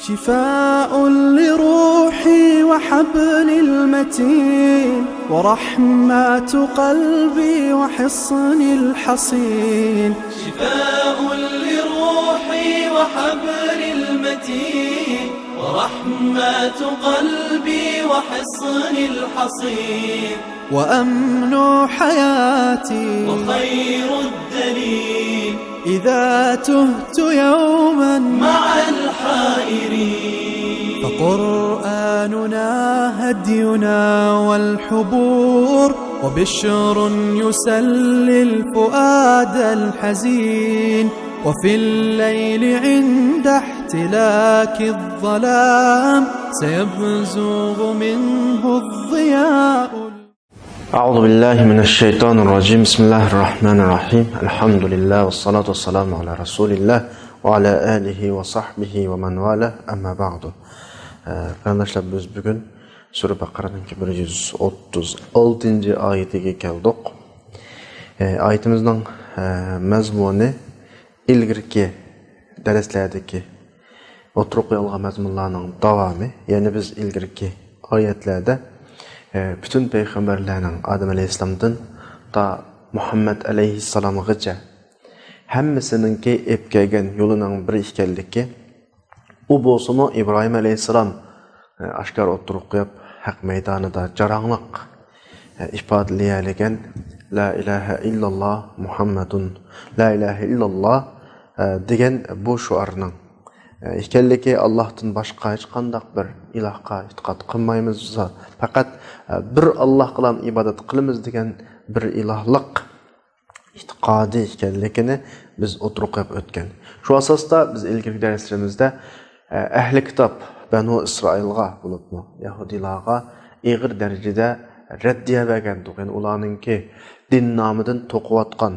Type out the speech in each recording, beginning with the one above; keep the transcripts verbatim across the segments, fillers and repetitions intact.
شفاء لروحي وحبل المتين، ورحمة قلبي وحصن الحصين. شفاء لروحي وحبل المتين، ورحمة قلبي وحصن الحصين. وأمن حياتي وخير الدليل، إذا تهت يوما مع الحائرين. فقرآننا هدينا والحبور، وبشر يسلي الفؤاد الحزين. وفي الليل عند احتلاك الظلام، سيبزغ منه الضياء. أعوذ بالله من الشيطان الرجيم. بسم الله الرحمن الرحيم. الحمد لله والصلاة والسلام على رسول الله وعلى آله وصحبه ومن والاه. أما بعد. ئە، قېرىنداشلار، بىز بۈگۈن سۈرە بەقەرەنىڭكى بىر يۈز ئوتتۇز ئالتىنچى ئايىتىگە كەلدۇق. ئە، ئايىتىمىزنىڭ، ئە، مەزمۇنى ئىلگىرىكى دەرسلەردىكى ئوتتۇرىغا قويۇلغان مەزمۇنلارنىڭ داۋامى، يەنى بىز ئىلگىرىكى ئايەتلەردە، ئە، پۈتۈن پەيغەمبەرلەرنىڭ ئادەم ئەلەيھىسسالامدىن تا مۇھەممەد ئەلەيھىسسالامغىچە ھەممىسىنىڭكى ئېلىپ كەلگەن يولىنىڭ بىر ئىكەنلىكى، ئۇ بولسىمۇ ئىبراھىم ئەلەيھىسسالام، ئە، ئاشكارا ئوتتۇرىغا قويۇپ، ھەق مەيدانىدا جاراڭلىق، ئە، ئىپادىلىيەلىگەن لا ئىلاھە ئىللاللا مۇھەممەدۇن، لا ئىلاھە ئىللاللا، ئە، دېگەن بۇ شوئارنىڭ، ئە، ئىكەنلىكى، ئاللاھتىن باشقا ھېچقانداق بىر ئىلاھقا ئېتىقاد قىلمايمىز، پەقەت، ئە، بىر ئاللاھقىلا ئىبادەت قىلىمىز دېگەن بىر ئىلاھلىق ئېتىقادى ئىكەنلىكىنى بىز ئوتتۇرىغا قويۇپ ئۆتكەن. شۇ ئاساستا بىز ئىلگىرىكى دەرسلىرىمىزدە، ئە، ئەھلى كىتاب بەنۇ ئىسرائىلغا بولۇپمۇ يەھۇدىيلارغا ئېغىر دەرىجىدە رەددىيە بەرگەنتۇق. يەنى ئۇلارنىڭكى دىن نامىدىن توقۇۋاتقان،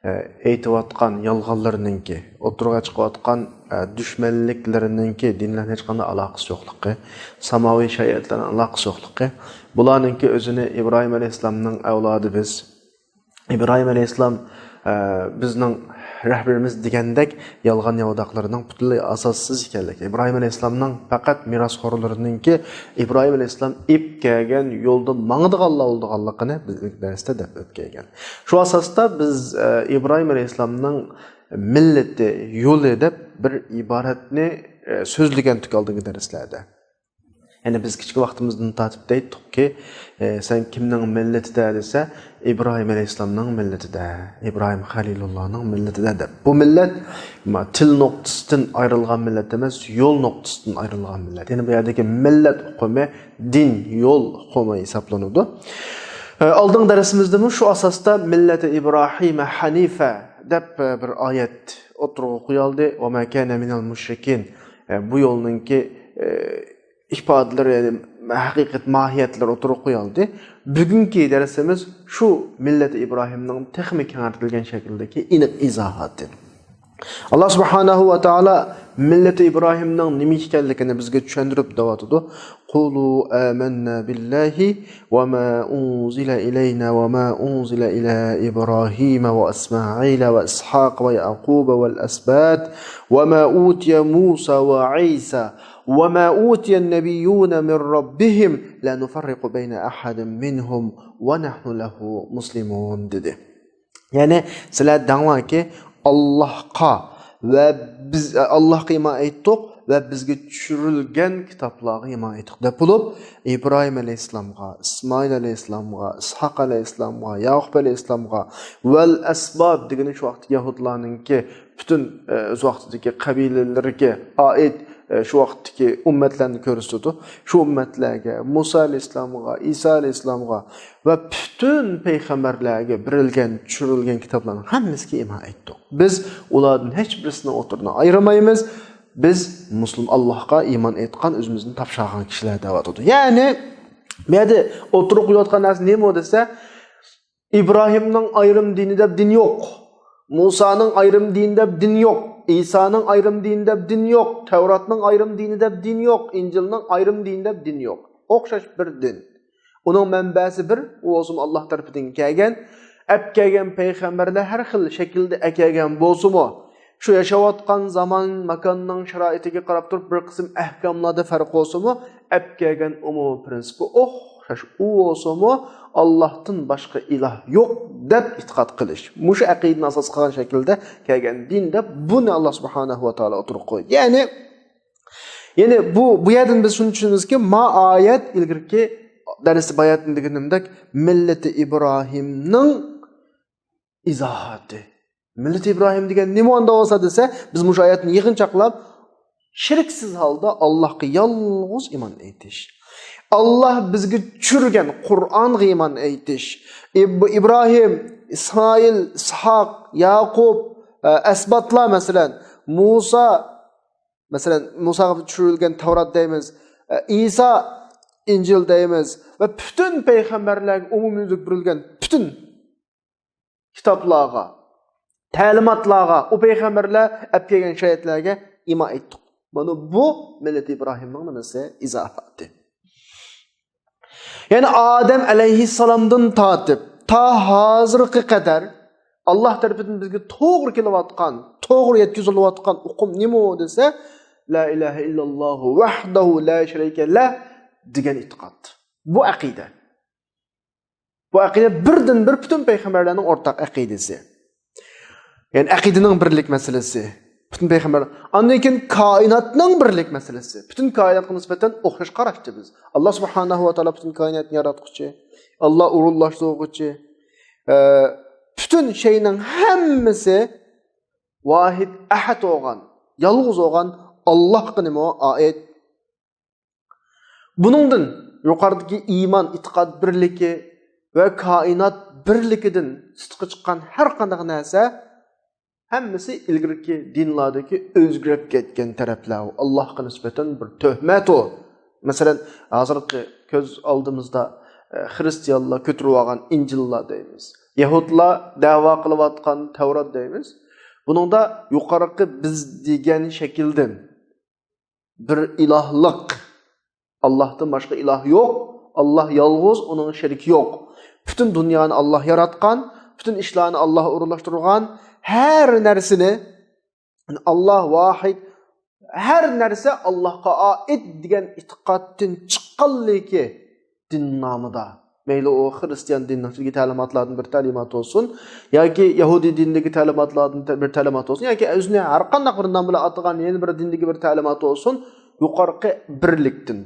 ئە، ئېيتىۋاتقان يالغانلىرىنىڭكى، ئوتتۇرىغا چىقىۋاتقان، ئە، دۈشمەنلىكلىرىنىڭكى دىن بىلەن ھېچقانداق ئالاقىسى يوقلۇقى، ساماۋىي شەرىئەت بىلەن ئالاقىسى يوقلۇقى، بۇلارنىڭكى ئۆزىنى ئىبراھىم ئەلەيھىسسالامنىڭ ئەۋلادى بىز، ئىبراھىم ئەلەيھىسسالام، ئە، بىزنىڭ رەھبىرىمىز دېگەندەك يالغان ياۋىداقلىرىنىڭ پۈتۈنلەي ئاساسسىز ئىكەنلىكى. ئىبراھىم ئەلەيھىسسالامنىڭ پەقەت مىراسخورلىرىنىڭكى ئىبراھىم ئەلەيھىسسالام ئېلىپ كەلگەن يولدا ماڭىدىغانلار بولىدىغانلىقىنى بىز ئىلگىرى دەرستە دەپ ئۆتكەن. شۇ ئاساستا بىز، ئە، ئىبراھىم ئەلەيھىسسالامنىڭ مىللىتى، يولى دەپ بىر ئىبارەتنى، ئە، سۆزلىگەنتۇق ئالدىنقى دەرسلەردە. يەنى بىز كىچىك ۋاقتىمىزدىن تارتىپ دەيتتۇقكى، ئە، سەن كىمنىڭ مىللىتىدە دېسە، ئىبراھىم ئەلەيھىسسالامنىڭ مىللىتىدە، ئىبراھىم خەلىلۇللانىڭ مىللىتىدە دەپ. بۇ مىللەت، ما، تىل نۇقتىسىدىن ئايرىلغان مىللەت ئەمەس، يول نۇقتىسىدىن ئايرىلغان مىللەت. يەنى بۇ يەردىكى مىللەت ئۇقۇمى دىن، يول ئۇقۇمى ھېسابلىنىدۇ. ئە، ئالدىنقى دەرسىمىزدىمۇ شۇ ئاساستا مىللەتى ئىبراھىم ھەنىفە دەپ، ئە، بىر ئايەت ئوتتۇرىغا قويالدى. ۋە ما كانە مىنەل مۇشرىكىن. ئە، بۇ يولنىڭكى، ئە، ئىپادىلىرى، يەنى ھەقىقەت ماھىيەتلىرى ئوتتۇرىغا قويالدى. بۈگۈنكى دەرسىمىز شۇ مىللىتى ئىبراھىمنىڭ تېخىمۇ كېڭەيتىلگەن شەكىلدىكى ئېنىق ئىزاھاتى. ئاللا سۇبھانەھۇ ۋە تائالا مىللىتى ئىبراھىمنىڭ نېمە ئىكەنلىكىنى بىزگە چۈشەندۈرۈپ دەۋاتىدۇ. قولوا آمنا بالله وما أنزل إلينا وما أنزل إلى إبراهيم وإسماعيل وإسحاق ويعقوب والأسباط وما أوتي موسى وعيسى وما أوتي النبيون من ربهم لا نفرق بين أحد منهم ونحن له مسلمون دېدى. يەنى سىلەر دەڭلاركى، ئاللاھقا ۋە بىز، ئاللاھقا ئىمان ئېيتتۇق ۋە بىزگە چۈشۈرۈلگەن كىتابلارغا ئىمان ئېيتتۇق دەپ بولۇپ، ئىبراھىم ئەلەيھىسسالامغا، ئىسمائىل ئەلەيھىسسالامغا، ئىسھاق ئەلەيھىسسالامغا، ياقۇپ ئەلەيھىسسالامغا، ۋەل ئەسبات دېگىنى شۇ ۋاقىتتىكى يەھۇدلارنىڭكى پۈتۈن، ئە، ئۆز ۋاقتىدىكى قەبىلىلىرىگە ئائىت، ئە، شۇ ۋاقىتتىكى ئۈممەتلەرنى كۆرسىتىدۇ. شۇ ئۈممەتلەرگە، مۇسا ئەلەيھىسسالامغا، ئىسا ئەلەيھىسسالامغا ۋە پۈتۈن پەيغەمبەرلەرگە بېرىلگەن، چۈشۈرۈلگەن كىتابلارنىڭ ھەممىسىگە ئىمان ئېيتتۇق. بىز ئۇلاردىن ھېچ بىرسىنى ئوتتۇرىدىن ئايرىمايمىز. بىز مۇسۇلمان، ئاللاھقا ئىمان ئېيتقان، ئۆزىمىزنى تاپشۇرغان كىشىلەر دەۋاتىدۇ. يەنى، بۇ يەردە ئوتتۇرىغا قويۇۋاتقان نەرسە نېمە دېسە، ئىبراھىمنىڭ ئايرىم دىنى دەپ دىن يوق. مۇسانىڭ ئايرىم دىنى دەپ دىن يوق. ئىسانىڭ ئايرىم دىنى دەپ دىن يوق. تەۋراتنىڭ ئايرىم دىنى دەپ دىن يوق. ئىنجىلنىڭ ئايرىم دىنى دەپ دىن يوق. ئوخشاش بىر دىن. ئۇنىڭ مەنبەسى بىر، ئۇ بولسىمۇ ئاللاھ تەرىپىدىن كەلگەن. ئەپ كەلگەن پەيغەمبەرلەر ھەر خىل شەكىلدە ئەكەلگەن بولسىمۇ، شۇ ياشاۋاتقان زامان، ماكاننىڭ شارائىتىگە قاراپ تۇرۇپ بىر قىسىم ئەھكاملاردا پەرق بولسىمۇ، ئەپ كەلگەن ئومۇمىي پرىنسىپى ئوخشاش. ئۇ بولسىمۇ ئاللاھتىن باشقا ئىلاھ يوق دەپ ئېتىقاد قىلىش. مۇشۇ ئەقىدىنى ئاساس قىلغان شەكىلدە كەلگەن دىن دەپ بۇنى ئاللاھ سۇبھانەھۇ ۋە تائالا ئوتتۇرىغا قويدى. يەنى، يەنى بۇ، بۇ يەردىن بىز شۇنى چۈشىنىمىزكى، ما ئايەت ئىلگىرىكى دەرستە بايان دېگىنىمدەك مىللىتى ئىبراھىمنىڭ ئىزاھاتى. مىللىتى ئىبراھىم دېگەن نېمە ئاندا بولسا دېسە، بىز مۇشۇ ئايەتنى يىغىنچاقلاپ، شېرىكسىز ھالدا ئاللاھقا يالغۇز ئىمان ئېيتىش. ئاللاھ بىزگە چۈشۈرگەن قۇرئانغا ئىمان ئېيتىش. ئىب-، ئىبراھىم، ئىسمائىل، ئىسھاق، ياقۇپ، ئە، ئەسباتلار، مەسىلەن، مۇسا، مەسىلەن، مۇساغا چۈشۈرۈلگەن تەۋرات دەيمىز، ئە، ئىسا، ئىنجىل دەيمىز ۋە پۈتۈن پەيغەمبەرلەرگە ئومۇميۈزلۈك بېرىلگەن پۈتۈن كىتابلارغا، تەلىماتلارغا، ئۇ پەيغەمبەرلەر ئەپ كەلگەن شەرىئەتلەرگە ئىمان ئېيتتۇق. مانا بۇ مىللىتى ئىبراھىمنىڭ نېمىسى؟ ئىزاھاتى. يەنى ئادەم ئەلەيھىسسالامدىن تارتىپ تا ھازىرغا قەدەر ئاللاھ تەرىپىدىن بىزگە توغرا كېلىۋاتقان، توغرا يەتكۈزۈلۈۋاتقان ئۇقۇم نېمە دېسە، لا ئىلاھە ئىللاللاھۇ ۋەھدەھۇ لا شەرىكە لەھ دېگەن ئېتىقاد. بۇ ئەقىدە. بۇ ئەقىدە بىردىنبىر پۈتۈن پەيغەمبەرلەرنىڭ ئورتاق ئەقىدىسى. يەنى ئەقىدىنىڭ بىرلىك مەسىلىسى. پۈتۈن پەيغەمبەر. ئاندىن كېيىن كائىناتنىڭ بىرلىك مەسىلىسى. پۈتۈن كائىناتقا نىسبەتەن ئوخشاش قاراشتا بىز. ئاللاھ سۇبھانەھۇ ۋە تائالا پۈتۈن كائىناتنى ياراتقۇچى. ئاللاھ ئورۇنلاشتۇرغۇچى. ئە، پۈتۈن شەينىڭ ھەممىسى ۋاھىد ئەھەد بولغان، يالغۇز بولغان ئاللاھقا نېمە ئائىت؟ بۇنىڭدىن يۇقىرىدىكى ئىمان، ئېتىقاد بىرلىكى ۋە كائىنات بىرلىكىدىن سىرتقا چىققان ھەر قانداق نەرسە ھەممىسى ئىلگىرىكى دىنلاردىكى ئۆزگىرىپ كەتكەن تەرەپلەر، ئاللاھقا نىسبەتەن بىر تۆھمەت ئۇ. مەسىلەن، ھازىرقى كۆز ئالدىمىزدا، ئە، خرىستىيانلار كۆتۈرۈۋالغان ئىنجىللار دەيمىز. يەھۇدلار دەۋا قىلىۋاتقان تەۋرات دەيمىز. بۇنىڭدا يۇقىرىقى بىز دېگەن شەكىلدىن بىر ئىلاھلىق، ئاللاھتىن باشقا ئىلاھ يوق، ئاللاھ يالغۇز، ئۇنىڭ شېرىكى يوق. پۈتۈن دۇنيانى ئاللاھ ياراتقان، پۈتۈن ئىشلارنى ئاللاھ ئورۇنلاشتۇرغان، ھەر نەرسىنى ئاللاھ ۋاھىد، ھەر نەرسە ئاللاھقا ئائىت دېگەن ئېتىقادتىن چىققانلىكى دىن نامىدا. مەيلى ئۇ خرىستىيان دىنىنىڭ ئىچىدىكى تەلىماتلاردىن بىر تەلىمات بولسۇن، ياكى يەھۇدىي دىنىدىكى تەلىماتلاردىن بىر تەلىمات بولسۇن، ياكى ئۆزىنى ھەر قانداق بىر نام بىلەن ئاتىغان يەنە بىر دىندىكى بىر تەلىمات بولسۇن، يۇقىرىقى بىرلىكتىن،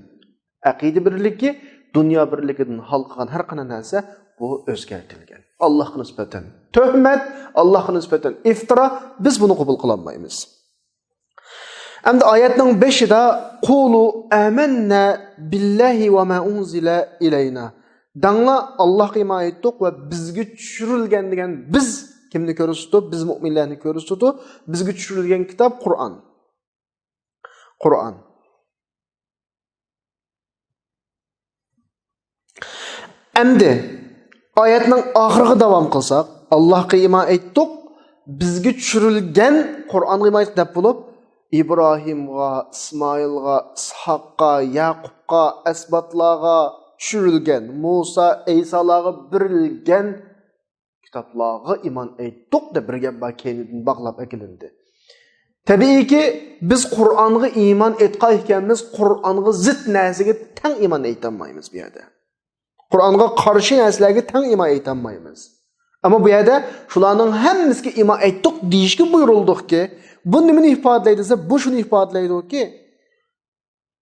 ئەقىدە بىرلىكى، دۇنيا بىرلىكىدىن ھالقىغان ھەر قانداق نەرسە بۇ ئۆزگەرتىلگەن. ئاللاھقا نىسبەتەن تۆھمەت، ئاللاھقا نىسبەتەن ئىفتىرا، بىز بۇنى قوبۇل قىلالمايمىز. ئەمدى ئايەتنىڭ بېشىدا، قۇلۇ ئامەننا بىللاھى ۋە ما ئۇنزىلە ئىلەينا. دەڭلار، ئاللاھقا ئىمان ئېيتتۇق ۋە بىزگە چۈشۈرۈلگەن دېگەن بىز كىمنى كۆرسىتىدۇ؟ بىز مۆمىنلەرنى كۆرسىتىدۇ. بىزگە چۈشۈرۈلگەن كىتاب قۇرئان. قۇرئان. ئەمدى ئايەتنىڭ ئاخىرىغا داۋام قىلساق، ئاللاھقا ئىمان ئېيتتۇق، بىزگە چۈشۈرۈلگەن قۇرئانغا ئىمان ئېيتتۇق دەپ بولۇپ، ئىبراھىمغا، ئىسمائىلغا، ئىسھاققا، ياقۇپقا، ئەسباتلارغا چۈشۈرۈلگەن، مۇسا، ئەيسالارغا بېرىلگەن كىتابلارغا ئىمان ئېيتتۇق دەپ بىر گەپ بار، كەينىدىن باغلاپ ئەكېلىندى. تەبىئىيكى، بىز قۇرئانغا ئىمان ئېيتقان ئىكەنمىز، قۇرئانغا زىت نەرسىگە تەڭ ئىمان ئېيتالمايمىز بۇ يەردە. قۇرئانغا قارشى نەرسىلەرگە تەڭ ئىمان ئېيتالمايمىز. ئەمما بۇ يەردە شۇلارنىڭ ھەممىسىگە ئىمان ئېيتتۇق دېيىشكە بۇيرۇلدۇقكى، بۇ نېمىنى ئىپادىلەيدۇ دېسە، بۇ شۇنى ئىپادىلەيدۇكى،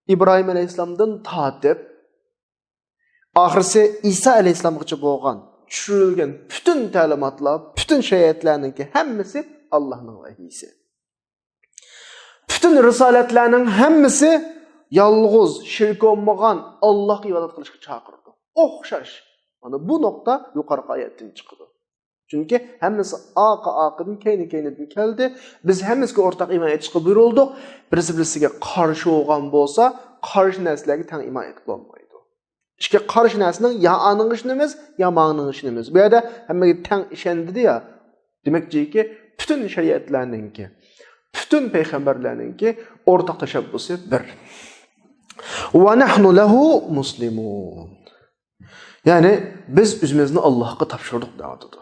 ئىبراھىم ئەلەيھىسسالامدىن تارتىپ، ئاخىرسى ئىسا ئەلەيھىسسالامغىچە بولغان چۈشۈرۈلگەن پۈتۈن تەلىماتلار، پۈتۈن شەرىئەتلەرنىڭكى ھەممىسى ئاللاھنىڭ ۋەھىيسى. پۈتۈن رىسالەتلەرنىڭ ھەممىسى يالغۇز، شېرىك بولمىغان ئاللاھقا ئىبادەت قىلىشقا چاقىرىدۇ. ئوخشاش. مانا بۇ نۇقتا يۇقىرىقى ئايەتتىن چىقىدۇ. چۈنكى ھەممىسى ئارقا-ئارقىدىن، كەينى-كەينىدىن كەلدى. بىز ھەممىسىگە ئورتاق ئىمان ئېيتىشقا بۇيرۇلدۇق. بىرسى بىرسىگە قارشى بولغان بولسا، قارشى نەرسىلەرگە تەڭ ئىمان ئېيتقىلى بولمايدۇ. ئىككى قارشى نەرسىنىڭ يا ئانىڭغا ئىشىنىمىز، يا ماڭىنىڭغا ئىشىنىمىز. بۇ يەردە ھەممىگە تەڭ ئىشەندى يا. دېمەكچىكى، پۈتۈن شەرىئەتلەرنىڭكى، پۈتۈن پەيغەمبەرلەرنىڭكى ئورتاق تەشەببۇسى بىر. ۋە نەھنۇ لەھۇ مۇسلىمۇن. يەنى بىز ئۆزىمىزنى ئاللاھقا تاپشۇردۇق دەۋاتىدۇ.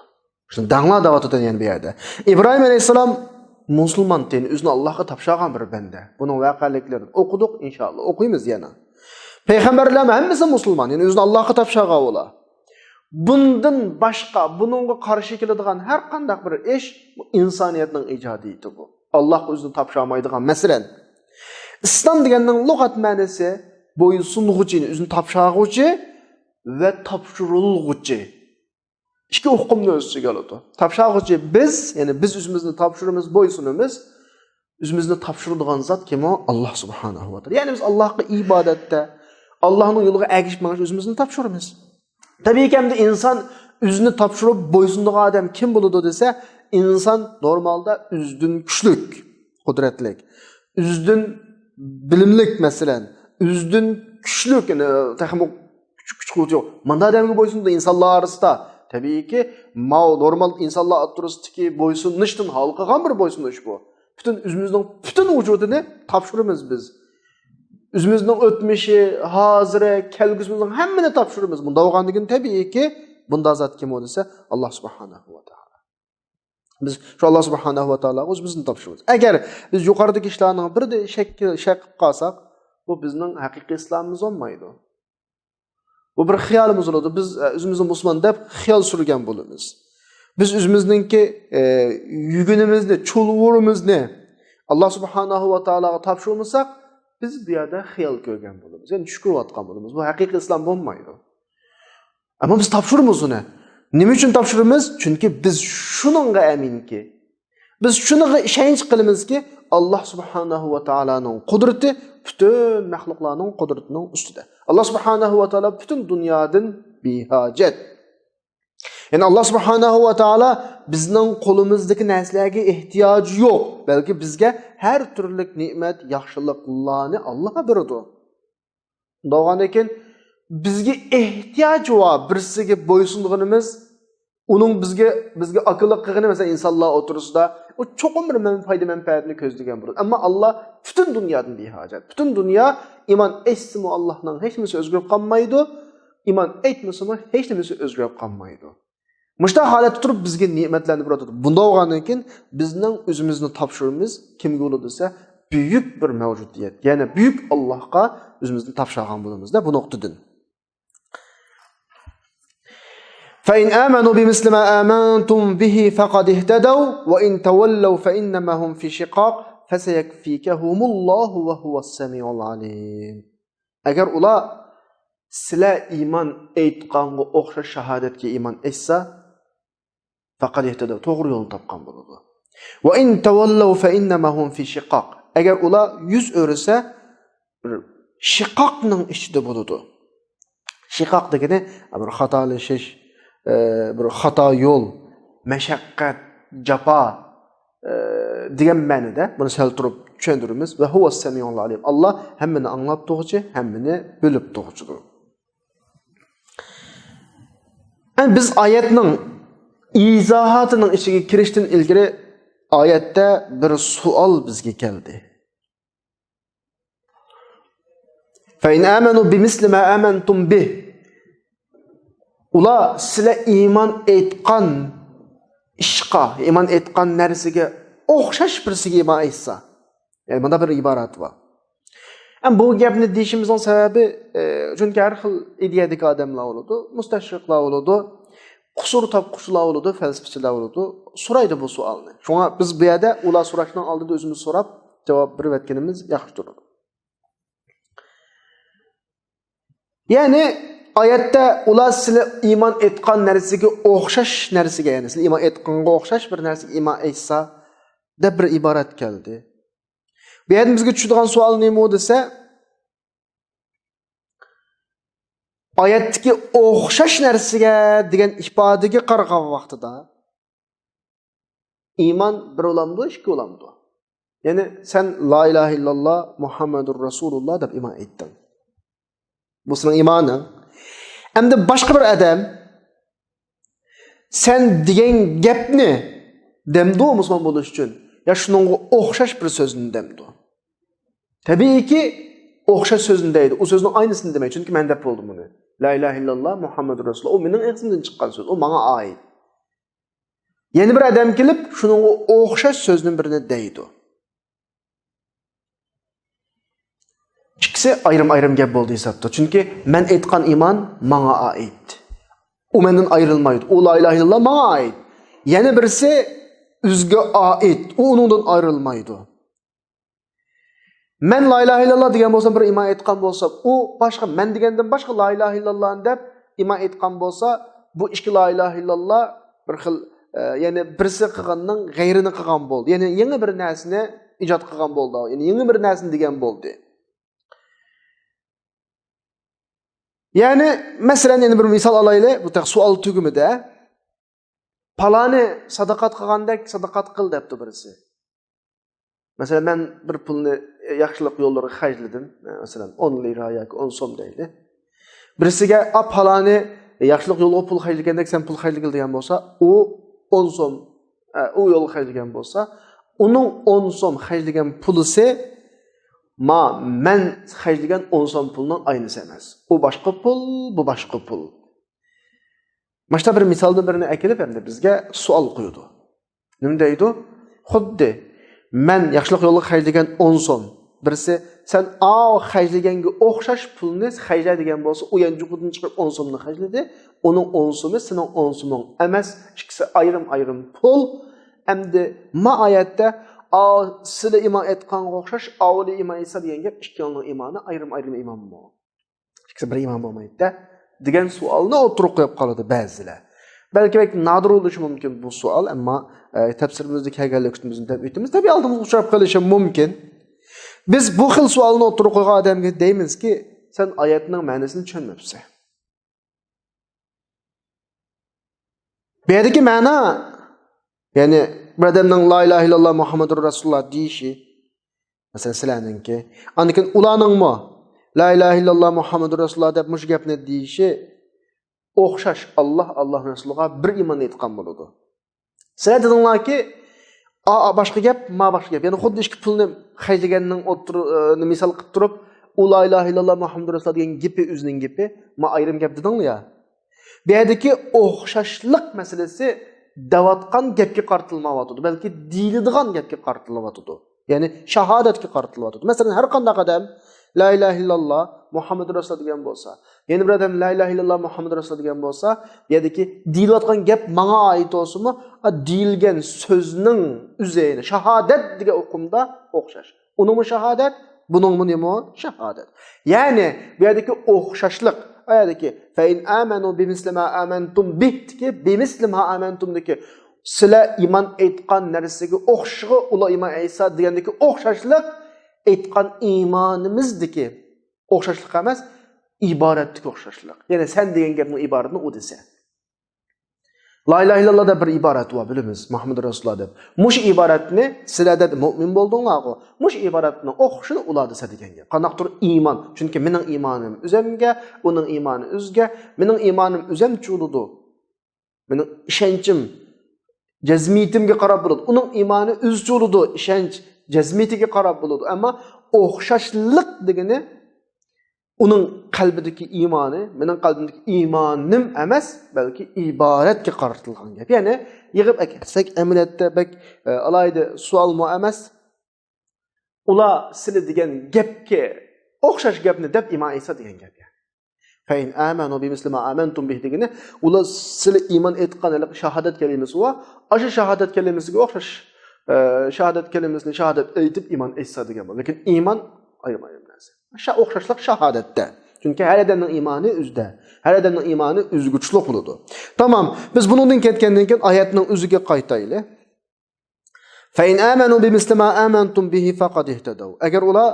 شۇنى دەڭلار دەۋاتىدۇ يەنە بۇ يەردە. ئىبراھىم ئەلەيھىسسالام مۇسۇلمان، يەنى ئۆزىنى ئاللاھقا تاپشۇرغان بىر بەندە. بۇنىڭ ۋەقەلىكلىرىنى ئوقۇدۇق، ئىنشائاللا ئوقۇيمىز يەنە. پەيغەمبەرلەرمۇ ھەممىسى مۇسۇلمان، يەنى ئۆزىنى ئاللاھقا تاپشۇرغان ئۇلار. بۇندىن باشقا، بۇنىڭغا قارشى كېلىدىغان ھەر قانداق بىر ئىش ئىنسانىيەتنىڭ ئىجادىيىتى بۇ. ئاللاھقا ئۆزىنى تاپشۇرالمايدىغان، مەسىلەن، ئىسلام دېگەننىڭ لۇغەت مەنىسى بويسۇنغۇچى، يەنى ئۆزىنى تاپشۇرغۇچى ۋە تاپشۇرۇلغۇچى. ئىككى ئۇقۇمنى ئۆز ئىچىگە ئالىدۇ. تاپشۇرغۇچى بىز، يەنى بىز ئۆزىمىزنى تاپشۇرىمىز، بويسۇنىمىز. ئۆزىمىزنى تاپشۇرىدىغان زات كىم ئۇ؟ ئاللاھ سۇبھانەھۇ ۋە تائالا. يەنى بىز ئاللاھقا ئىبادەتتە، ئاللاھنىڭ يولىغا ئەگىشىپ مېڭىش، ئۆزىمىزنى تاپشۇرىمىز. تەبىئىيكى، ئەمدى ئىنسان ئۆزىنى تاپشۇرۇپ بويسۇنىدىغان ئادەم كىم بولىدۇ دېسە، ئىنسان نورمالدا ئۆزىدىن كۈچلۈك، قۇدرەتلىك، ئۆزىدىن بىلىملىك، مەسىلەن، ئۆزىدىن كۈچلۈك، يەنى تېخىمۇ كۈچ، كۈچ قۇۋۋىتى يوق. مانداق ئادەمگە بويسۇنىدۇ ئىنسانلار ئارىسىدا. تەبىئىيكى، ماۋۇ نورمال ئىنسانلار ئوتتۇرىسىدىكى بويسۇنۇشتىن ھالقىغان بىر بويسۇنۇش بۇ. پۈتۈن ئۆزىمىزنىڭ پۈتۈن ۋۇجۇدىنى تاپشۇرىمىز بىز. ئۆزىمىزنىڭ ئۆتمۈشى، ھازىرى، كەلگۈسىمىزنىڭ ھەممىنى تاپشۇرىمىز. بۇنداق بولغاندىن كېيىن تەبىئىيكى، بۇنداق زات كىم ئۇ دېسە، ئاللاھ سۇبھانەھۇ ۋە تائالا. بىز شۇ ئاللاھ سۇبھانەھۇ ۋە تائالاغا ئۆزىمىزنى تاپشۇرىمىز. ئەگەر بىز يۇقىرىدىكى ئىشلارنىڭ بىرىدە شەك، شەك قىلىپ قالساق، بۇ بىزنىڭ ھەقىقىي ئىسلامىمىز بولمايدۇ. بۇ بىر خىيالىمىز بولىدۇ. بىز، ئە، ئۆزىمىزنى مۇسۇلمان دەپ خىيال سۈرگەن بولىمىز. بىز ئۆزىمىزنىڭكى، ئە، يۈگىنىمىزنى، چۇلۋۇرىمىزنى ئاللاھ سۇبھانەھۇ ۋە تائالاغا تاپشۇرمىساق، بىز بۇ يەردە خىيال كۆرگەن بولىمىز. يەنى چۈش كۆرۈۋاتقان بولىمىز. بۇ ھەقىقىي ئىسلام بولمايدۇ. ئەمما بىز تاپشۇرىمىز ئۇنى. نېمە ئۈچۈن تاپشۇرىمىز؟ چۈنكى بىز شۇنىڭغا ئەمىنكى، بىز شۇنىڭغا ئىشەنچ قىلىمىزكى، ئاللاھ سۇبھانەھۇ ۋە تائالانىڭ قۇدرىتى پۈتۈن مەخلۇقلارنىڭ قۇدرىتىنىڭ ئۈستىدە. ئاللاھ سۇبھانەھۇ ۋە تائالا پۈتۈن دۇنيادىن بىھاجەت. يەنى ئاللاھ سۇبھانەھۇ ۋە تائالا بىزنىڭ قولىمىزدىكى نەرسىلەرگە ئېھتىياجى يوق، بەلكى بىزگە ھەر تۈرلۈك نېمەت، ياخشىلىقلارنى ئاللاھ بېرىدۇ. شۇنداق بولغاندىن كېيىن بىزگە ئېھتىياجى بار بىرسىگە بويسۇنغىنىمىز، ئۇنىڭ بىزگە، بىزگە ئاكىلىق قىلغىنى، مەسىلەن، ئىنسانلار ئوتتۇرىسىدا ئۇ چوقۇم بىر مەن-، پايدا-مەنپەئەتنى كۆزلىگەن بولىدۇ. ئەمما ئاللاھ پۈتۈن دۇنيادىن بىھاجەت. پۈتۈن دۇنيا ئىمان ئېيتسىمۇ ئاللاھنىڭ ھېچ نېمىسى ئۆزگىرىپ قالمايدۇ، ئىمان ئېيتمىسىمۇ ھېچ نېمىسى ئۆزگىرىپ قالمايدۇ. مۇشۇنداق ھالەتتە تۇرۇپ بىزگە نېمەتلەرنى بېرىۋاتىدۇ. بۇنداق بولغاندىن كېيىن بىزنىڭ ئۆزىمىزنى تاپشۇرىمىز كىمگە بولىدۇ دېسە، بۈيۈك بىر مەۋجۇدىيەت، يەنى بۈيۈك ئاللاھقا ئۆزىمىزنى تاپشۇرغان بولىمىزدە بۇ نۇقتىدىن. فَإِنْ آمَنُوا بِمِثْلِ مَا آمَنْتُمْ بِهِ فَقَدِ اهْتَدَوْا وَإِنْ تَوَلَّوْا فَإِنَّمَا هُمْ فِي شِقَاقٍ فَسَيَكْفِيكَهُمُ اللَّهُ وَهُوَ السَّمِيعُ الْعَلِيمُ. ئەگەر ئۇلار سىلەر ئىمان ئېيتقانغا ئوخشاش شاھادەتكە ئىمان ئېيتسا، فەقەد ئىھتەدەۋ، توغرا يولنى تاپقان بولىدۇ. ۋە ئىن تەۋەللەۋ فەئىننەما ھۇم فى شىقاق. ئەگەر ئۇلار يۈز ئۆرۈسە، بىر شىقاقنىڭ ئىچىدە بولىدۇ. شىقاق دېگىنى بىر خاتالىشىش، ئە، بىر خاتا يول، مەشەققەت، جاپا، ئە، دېگەن مەنىدە. بۇنى سەل تۇرۇپ چۈشەندۈرىمىز. ۋە ھۇۋەس سەمىئۇل ئەلىم. ئاللا ھەممىنى ئاڭلاپ تۇرغۇچى، ھەممىنى بىلىپ تۇرغۇچىدۇر. ئەمدى بىز ئايەتنىڭ ئىزاھاتىنىڭ ئىچىگە كىرىشتىن ئىلگىرى ئايەتتە بىر سوئال بىزگە كەلدى. فَإِنْ آمَنُوا بِمِثْلِ مَا آمَنْتُمْ بِهِ. ئۇلار سىلەر ئىمان ئېيتقان ئىشقا، ئىمان ئېيتقان نەرسىگە ئوخشاش بىرسىگە ئىمان ئېيتسا. يەنى مۇنداق بىر ئىبارەت بار. ئەمما بۇ گەپنى دېيىشىمىزنىڭ سەۋەبى، ئە، چۈنكى ھەر خىل ئىدىيەدىكى ئادەملەر بولىدۇ، مۇستەشرىقلار بولىدۇ، قۇسۇر تاپقۇچىلار بولىدۇ، پەلسەپىچىلەر بولىدۇ، سورايدۇ بۇ سوئالنى. شۇڭا بىز بۇ يەردە ئۇلار سوراشنىڭ ئالدىدا ئۆزىمىز سوراپ، جاۋاب بېرىۋەتكىنىمىز ياخشى تۇرىدۇ. يەنى ئايەتتە ئۇلار سىلەر ئىمان ئېيتقان نەرسىگە ئوخشاش نەرسىگە، يەنى سىلەر ئىمان ئېيتقانغا ئوخشاش بىر نەرسىگە ئىمان ئېيتسا، دەپ بىر ئىبارەت كەلدى. بۇ يەردىن بىزگە چۈشىدىغان سوئال نېمە دېسە، ئايەتتىكى ئوخشاش نەرسىگە دېگەن ئىپادىگە قارىغان ۋاقتىدا، ئىمان بىر بولامدۇ، ئىككى بولامدۇ؟ يەنى سەن لا ئىلاھە ئىللاللا مۇھەممەدۇر رەسۇلۇللا دەپ ئىمان ئېيتتىڭ. بۇ سېنىڭ ئىمانىڭ. ئەمدى باشقا بىر ئادەم سەن دېگەن گەپنى دەمدۇ مۇسۇلمان بولۇش ئۈچۈن؟ يا شۇنىڭغا ئوخشاش بىر سۆزنى دەمدۇ؟ تەبىئىيكى، ئوخشاش سۆزنى دەيدۇ. ئۇ سۆزنىڭ ئاينىسىنى دېمەيدۇ. چۈنكى مەن دەپ بولدۇم ئۇنى. لا ئىلاھە ئىللاللا مۇھەممەدۇر رەسۇلۇللا. ئۇ مېنىڭ ئېغىزىمدىن چىققان سۆز. ئۇ ماڭا ئائىت. يەنە بىر ئادەم كېلىپ، شۇنىڭغا ئوخشاش سۆزنىڭ بىرىنى دەيدۇ. ئىككىسى ئايرىم-ئايرىم گەپ بولدى ھېسابتا. چۈنكى مەن ئېيتقان ئىمان ماڭا ئائىت. ئۇ مەندىن ئايرىلمايدۇ. ئۇ لا ئىلاھە ئىللاللا ماڭا ئائىت. يەنە بىرسى ئۆزىگە ئائىت. ئۇ ئۇنىڭدىن ئايرىلمايدۇ. مەن لا ئىلاھە ئىللاللا دېگەن بولسام، بىر ئىمان ئېيتقان بولسام، ئۇ باشقا، مەن دېگەندىن باشقا لا ئىلاھە ئىللاللانى دەپ ئىمان ئېيتقان بولسا، بۇ ئىككى لا ئىلاھە ئىللاللا بىر خىل، ئە، يەنى بىرسى قىلغاننىڭ غەيرىنى قىلغان بولدى. يەنى يېڭى بىر نەرسىنى ئىجاد قىلغان بولدى. يەنى يېڭى بىر نەرسىنى دېگەن بولدى. يەنى، مەسىلەن، يەنە بىر مىسال ئالايلى. بۇ تېخى سوئال تۈگىمىدى. پالانى ساداقات قىلغاندەك ساداقات قىل دەپتۇ بىرسى. مەسىلەن، مەن بىر پۇلنى ياخشىلىق يوللىرىغا خەجلىدىم. مەسىلەن، ئون لىرا ياكى ئون سوم دەيلى. بىرسىگە، «ئا، پالانى ياخشىلىق يولىغا پۇل خەجلىگەندەك سەن پۇل خەجلىگىل» دېگەن بولسا، ئۇ ئون سوم، ئە، ئۇ يولغا خەجلىگەن بولسا، ئۇنىڭ ئون سوم خەجلىگەن پۇلىسى ما، مەن خەجلىگەن ئون سوم پۇلنىڭ ئاينىسى ئەمەس. ئۇ باشقا پۇل، بۇ باشقا پۇل. ماشتا بىر مىسالدىن بىرىنى ئەكېلىپ، ئەمدى بىزگە سوئال قويىدۇ. نېمە دەيدۇ؟ خۇددى مەن ياخشىلىق يولىغا خەجلىگەن ئون سوم، بىرسى، «سەن ئاۋۇ خەجلىگەنگە ئوخشاش پۇلنى خەجلە» دېگەن بولسا، ئۇ يانچۇقىدىن چىقىرىپ ئون سومنى خەجلىدى. ئۇنىڭ ئون سومى سېنىڭ ئون سومۇڭ ئەمەس، ئىككىسى ئايرىم-ئايرىم پۇل. ئەمدى ما ئايەتتە، «ئاۋۇ سىلە ئىمان ئېيتقانغا ئوخشاش، ئاۋۇلى ئىمان ئېيتسا» دېگەن گەپ، ئىككىڭلارنىڭ ئىمانى ئايرىم-ئايرىم ئىمانمۇ؟ ئىككىسى بىر ئىمان بولمايدۇ-دە، دېگەن سوئالنى ئوتتۇرىغا قويۇپ قالىدۇ بەزىلەر. بەلكى بەك نادىر بولۇشى مۇمكىن بۇ سوئال، ئەمما، ئە، تەپسىرىمىزدە كەلگەنلىكى ئۈچۈن بىز دەپ ئۆتىمىز. تەبىئىي ئالدىمىزغا ئۇچراپ قېلىشى مۇمكىن. بىز بۇ خىل سوئالنى ئوتتۇرىغا قويغان ئادەمگە دەيمىزكى، «سەن ئايەتنىڭ مەنىسىنى چۈشەنمەپسەن.» بۇ يەردىكى مەنا، يەنى بىر ئادەمنىڭ «لا ئىلاھە ئىللاللا مۇھەممەدۇر رەسۇلۇللا» دېيىشى، مەسىلەن، سىلەرنىڭكى. ئاندىن كېيىن ئۇلارنىڭمۇ «لا ئىلاھە ئىللاللا مۇھەممەدۇر رەسۇلۇللا» دەپ مۇشۇ گەپنى دېيىشى ئوخشاش. ئاللا، ئاللا رەسۇلىغا بىر ئىمان ئېيتقان بولىدۇ. سىلەر دېدىڭلاركى، «ئا، ئا، باشقا گەپ، ما، باشقا گەپ.» يەنى خۇددى ئىككى پۇلنى خەجلىگەننىڭ ئوتتۇرا-، ئە، مىسال قىلىپ تۇرۇپ، «ئۇ لا ئىلاھە ئىللاللا مۇھەممەدۇر رەسۇلۇللا» دېگەن گېپى ئۆزىنىڭ گېپى، ما ئايرىم گەپ دېدىڭلار يا. بۇ يەردىكى ئوخشاشلىق مەسىلىسى دەۋاتقان گەپكە قارىتىلمايۋاتىدۇ، بەلكى دېيىلىدىغان گەپكە قارىتىلىۋاتىدۇ. يەنى شاھادەتكە قارىتىلىۋاتىدۇ. مەسىلەن، ھەر قانداق ئادەم «لا ئىلاھە ئىللاللا مۇھەممەدۇر رەسۇلۇللا» دېگەن بولسا، يەنە بىر ئادەم «لا ئىلاھە ئىللاللا مۇھەممەدۇر رەسۇلۇللا» دېگەن بولسا، بۇ يەردىكى دېيىلىۋاتقان گەپ ماڭا ئائىت بولسىمۇ، ئا، دېيىلگەن سۆزنىڭ ئۆزى، يەنى شاھادەت دېگەن ئۇقۇمدا ئوخشاش. ئۇنىڭمۇ شاھادەت، بۇنىڭمۇ نېمە؟ شاھادەت. يەنى بۇ يەردىكى ئوخشاشلىق، ئا يەردىكى «فەئىن ئامەنۇ بىمىسلى ما ئامەنتۇم بىھ»دىكى «بىمىسلى ما ئامەنتۇم»دىكى «سىلەر ئىمان ئېيتقان نەرسىگە ئوخشىشىغا ئۇلار ئىمان ئېيتسا» دېگەندىكى ئوخشاشلىق ئېيتقان ئىمانىمىزدىكى ئوخشاشلىق ئەمەس، ئىبارەتتىكى ئوخشاشلىق. يەنى سەن دېگەن گەپنىڭ ئىبارىتىنى ئۇ دېسە. «لا ئىلاھە ئىللاللا» دەپ بىر ئىبارەت بار، بىلىمىز، مۇھەممەد رەسۇلۇللا دەپ. مۇشۇ ئىبارەتنى سىلەر دەپ مۇئمىن بولدۇڭلارغۇ. مۇشۇ ئىبارەتنىڭ ئوخشىشىنى ئۇلار دېسە دېگەن گەپ. قانداقتۇر ئىمان. چۈنكى مېنىڭ ئىمانىم ئۆزەمگە، ئۇنىڭ ئىمانى ئۆزىگە. مېنىڭ ئىمانىم ئۆزەمچە بولىدۇ. مېنىڭ ئىشەنچىم، جەزمىيىتىمگە قاراپ بولىدۇ. ئۇنىڭ ئىمانى ئۆزىچە بولىدۇ، ئىشەنچ، جەزمىيىتىگە قاراپ بولىدۇ. ئەمما ئوخشاشلىق دېگىنى ئۇنىڭ قەلبىدىكى ئىمانى، مېنىڭ قەلبىمدىكى ئىمانىم ئەمەس، بەلكى ئىبارەتكە قارىتىلغان گەپ. يەنى يىغىپ ئەكەلسەك، ئەمەلىيەتتە بەك، ئە، ئالاھىدە سوئالمۇ ئەمەس. ئۇلار سىلى دېگەن گەپكە ئوخشاش گەپنى دەپ ئىمان ئېيتسا دېگەن گەپ. فەئىن ئامەنۇ بىمىسلى ما ئامەنتۇم بىھ دېگىنى، ئۇلار سىلى ئىمان ئېيتقان ھېلىقى شاھادەت كەلىمىسى بار، ئاشۇ شاھادەت كەلىمىسىگە ئوخشاش، ئە، شاھادەت كەلىمىسىنى شاھادەت ئېيتىپ ئىمان ئېيتسا دېگەن بولىدۇ. لېكىن ئىمان ئايرىم-ئايرىم نەرسە. شا-، ئوخشاشلىق شاھادەتتە. چۈنكى ھەر ئادەمنىڭ ئىمانى ئۆزىدە. ھەر ئادەمنىڭ ئىمانى ئۆزگىچىلىك بولىدۇ. تامام. بىز بۇنىڭدىن كەتكەندىن كېيىن ئايەتنىڭ ئۆزىگە قايتايلى. فەئىن ئامەنۇ بىمىسلى ما ئامەنتۇم بىھ فەقەد ئىھتەدەۋ. ئەگەر ئۇلار،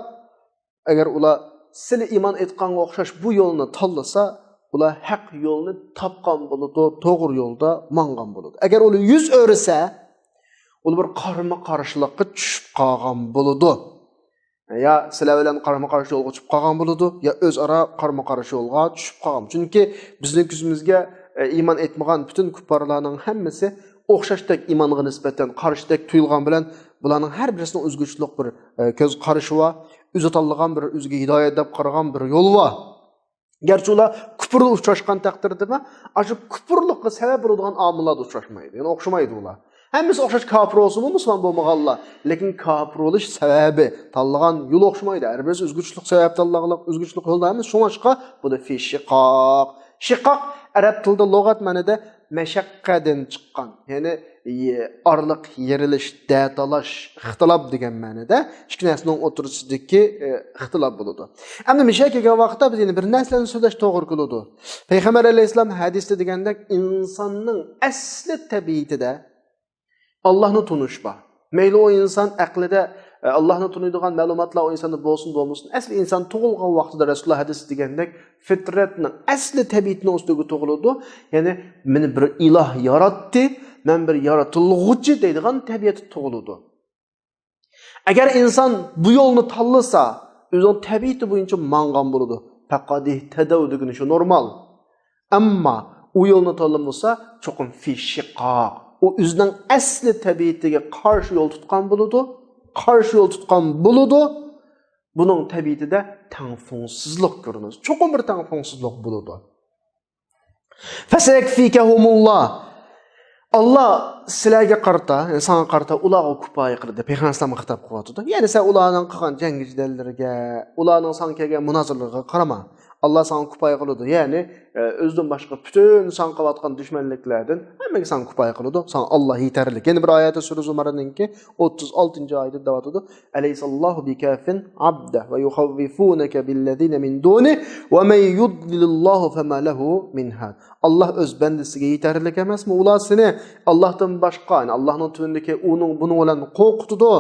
ئەگەر ئۇلار سىلى ئىمان ئېيتقانغا ئوخشاش بۇ يولنى تاللىسا، ئۇلار ھەق يولنى تاپقان بولىدۇ، توغرا يولدا ماڭغان بولىدۇ. ئەگەر ئۇلار يۈز ئۆرۈسە، ئۇلار بىر قارىمۇ قارشىلىققا چۈشۈپ قالغان بولىدۇ. يا سىلەر بىلەن قارىمۇ قارشى يولغا چۈشۈپ قالغان بولىدۇ، يا ئۆزئارا قارىمۇ قارشى يولغا چۈشۈپ قالغان. چۈنكى بىزنىڭ كۆزىمىزگە، ئە، ئىمان ئېيتمىغان پۈتۈن كۇپپارلارنىڭ ھەممىسى ئوخشاشتەك ئىمانغا نىسبەتەن قارشىدەك تۇيۇلغان بىلەن، بۇلارنىڭ ھەر بىرسىنىڭ ئۆزگىچىلىك بىر، ئە، كۆز قارىشى بار، ئۆزى تاللىغان بىر، ئۆزىگە ھىدايەت دەپ قارىغان بىر يول بار. گەرچە ئۇلار كۇپۇرغا ئۇچراشقان تەقدىردىمۇ، ئاشۇ كۇپۇرلۇققا سەۋەب بولىدىغان ئامىللاردا ئۇچراشمايدۇ. يەنى ئوخشىمايدۇ ئۇلار. ھەممىسى ئوخشاش كاپىر بولسىمۇ، مۇسۇلمان بولمىغانلار. لېكىن كاپىر بولۇش سەۋەبى، تاللىغان يول ئوخشىمايدۇ. ھەر بىرسى ئۆزگىچىلىك سەۋەب تاللىغانلىق، ئۆزگىچىلىك يولدا ئەمەس. شۇڭلاشقا بۇنى فى شىقاق. شىقاق ئەرەب تىلىدا لۇغەت مەنىدە مەشەققەدىن چىققان، يەنى ئارىلىق يېرىلىش، دەتالاش، ئىختىلاپ دېگەن مەنىدە ئىككى نەرسىنىڭ ئوتتۇرىسىدىكى ئىختىلاپ بولىدۇ. ئەمدى مۇشۇ يەرگە كەلگەن ۋاقىتتا بىز يەنە بىر نەرسىلەرنى سۆزلەش توغرا كېلىدۇ. پەيغەمبەر ئەلەيھىسسالام ھەدىستە دېگەندەك، ئىنساننىڭ ئەسلى تەبىئىتىدە ئاللاھنى تونۇش بار. مەيلى ئۇ ئىنسان ئەقلىدە ئە، ئاللاھنى تونۇيدىغان مەلۇماتلار ئۇ ئىنساندا بولسۇن بولمىسۇن، ئەسلى ئىنسان تۇغۇلغان ۋاقتىدا رەسۇلۇللا ھەدىسى دېگەندەك فىترەتنىڭ ئەسلى تەبىئىتىنىڭ ئۈستىگە تۇغۇلىدۇ. يەنى مېنى بىر ئىلاھ ياراتتى، مەن بىر يارىتىلغۇچى دەيدىغان تەبىئەتتە تۇغۇلىدۇ. ئەگەر ئىنسان بۇ يولنى تاللىسا، ئۆزىنىڭ تەبىئىتى بويىچە ماڭغان بولىدۇ. پەقەدىھتەدەۋ دېگىنى شۇ نورمال. ئەمما ئۇ يولنى تاللىمىسا، چوقۇم فى شىقاق. ئۇ ئۆزىنىڭ ئەسلى تەبىئىتىگە قارشى يول تۇتقان بولىدۇ. قارشى يول تۇتقان بولىدۇ. بۇنىڭ تەبىئىتىدە تەڭپۇڭسىزلىق كۆرۈنىدۇ. چوقۇم بىر تەڭپۇڭسىزلىق بولىدۇ. فَسَيَكْفِيكَهُمُ اللَّهُ. ئاللا سىلەرگە قارىتا، يەنى ساڭا قارىتا ئۇلارغا كۇپايە قىلدى. پەيغەمبەر ئەلەيھىسسالامغا خىتاب قىلىۋاتىدۇ. يەنى سەن ئۇلارنىڭ قىلغان جەڭگى-جېدەللىرىگە، ئۇلارنىڭ ساڭا كەلگەن مۇنازىرىلىرىغا قارىما. ئاللا ساڭا كۇپايە قىلىدۇ. يەنى، ئە، ئۆزىدىن باشقا پۈتۈن ساڭا قىلىۋاتقان دۈشمەنلىكلەردىن ھەممىگە ساڭا كۇپايە قىلىدۇ. ساڭا ئاللا يېتەرلىك. يەنە بىر ئايەتتە سۈرە زۇمەرنىڭكى ئوتتۇز ئالتىنچى ئايىتىدە دەۋاتىدۇ. أَلَيْسَ اللَّهُ بِكَافٍ عَبْدَهُ وَيُخَوِّفُونَكَ بِالَّذِينَ مِن دُونِهِ وَمَن يُضْلِلِ اللَّهُ فَمَا لَهُ مِنْ هَادٍ. ئاللا ئۆز بەندىسىگە يېتەرلىك ئەمەسمۇ؟ ئۇلار سېنى ئاللاھتىن باشقا، يەنى ئاللاھنىڭ تۆۋىنىدىكى ئۇنىڭ، بۇنىڭ بىلەن قورقۇتىدۇ.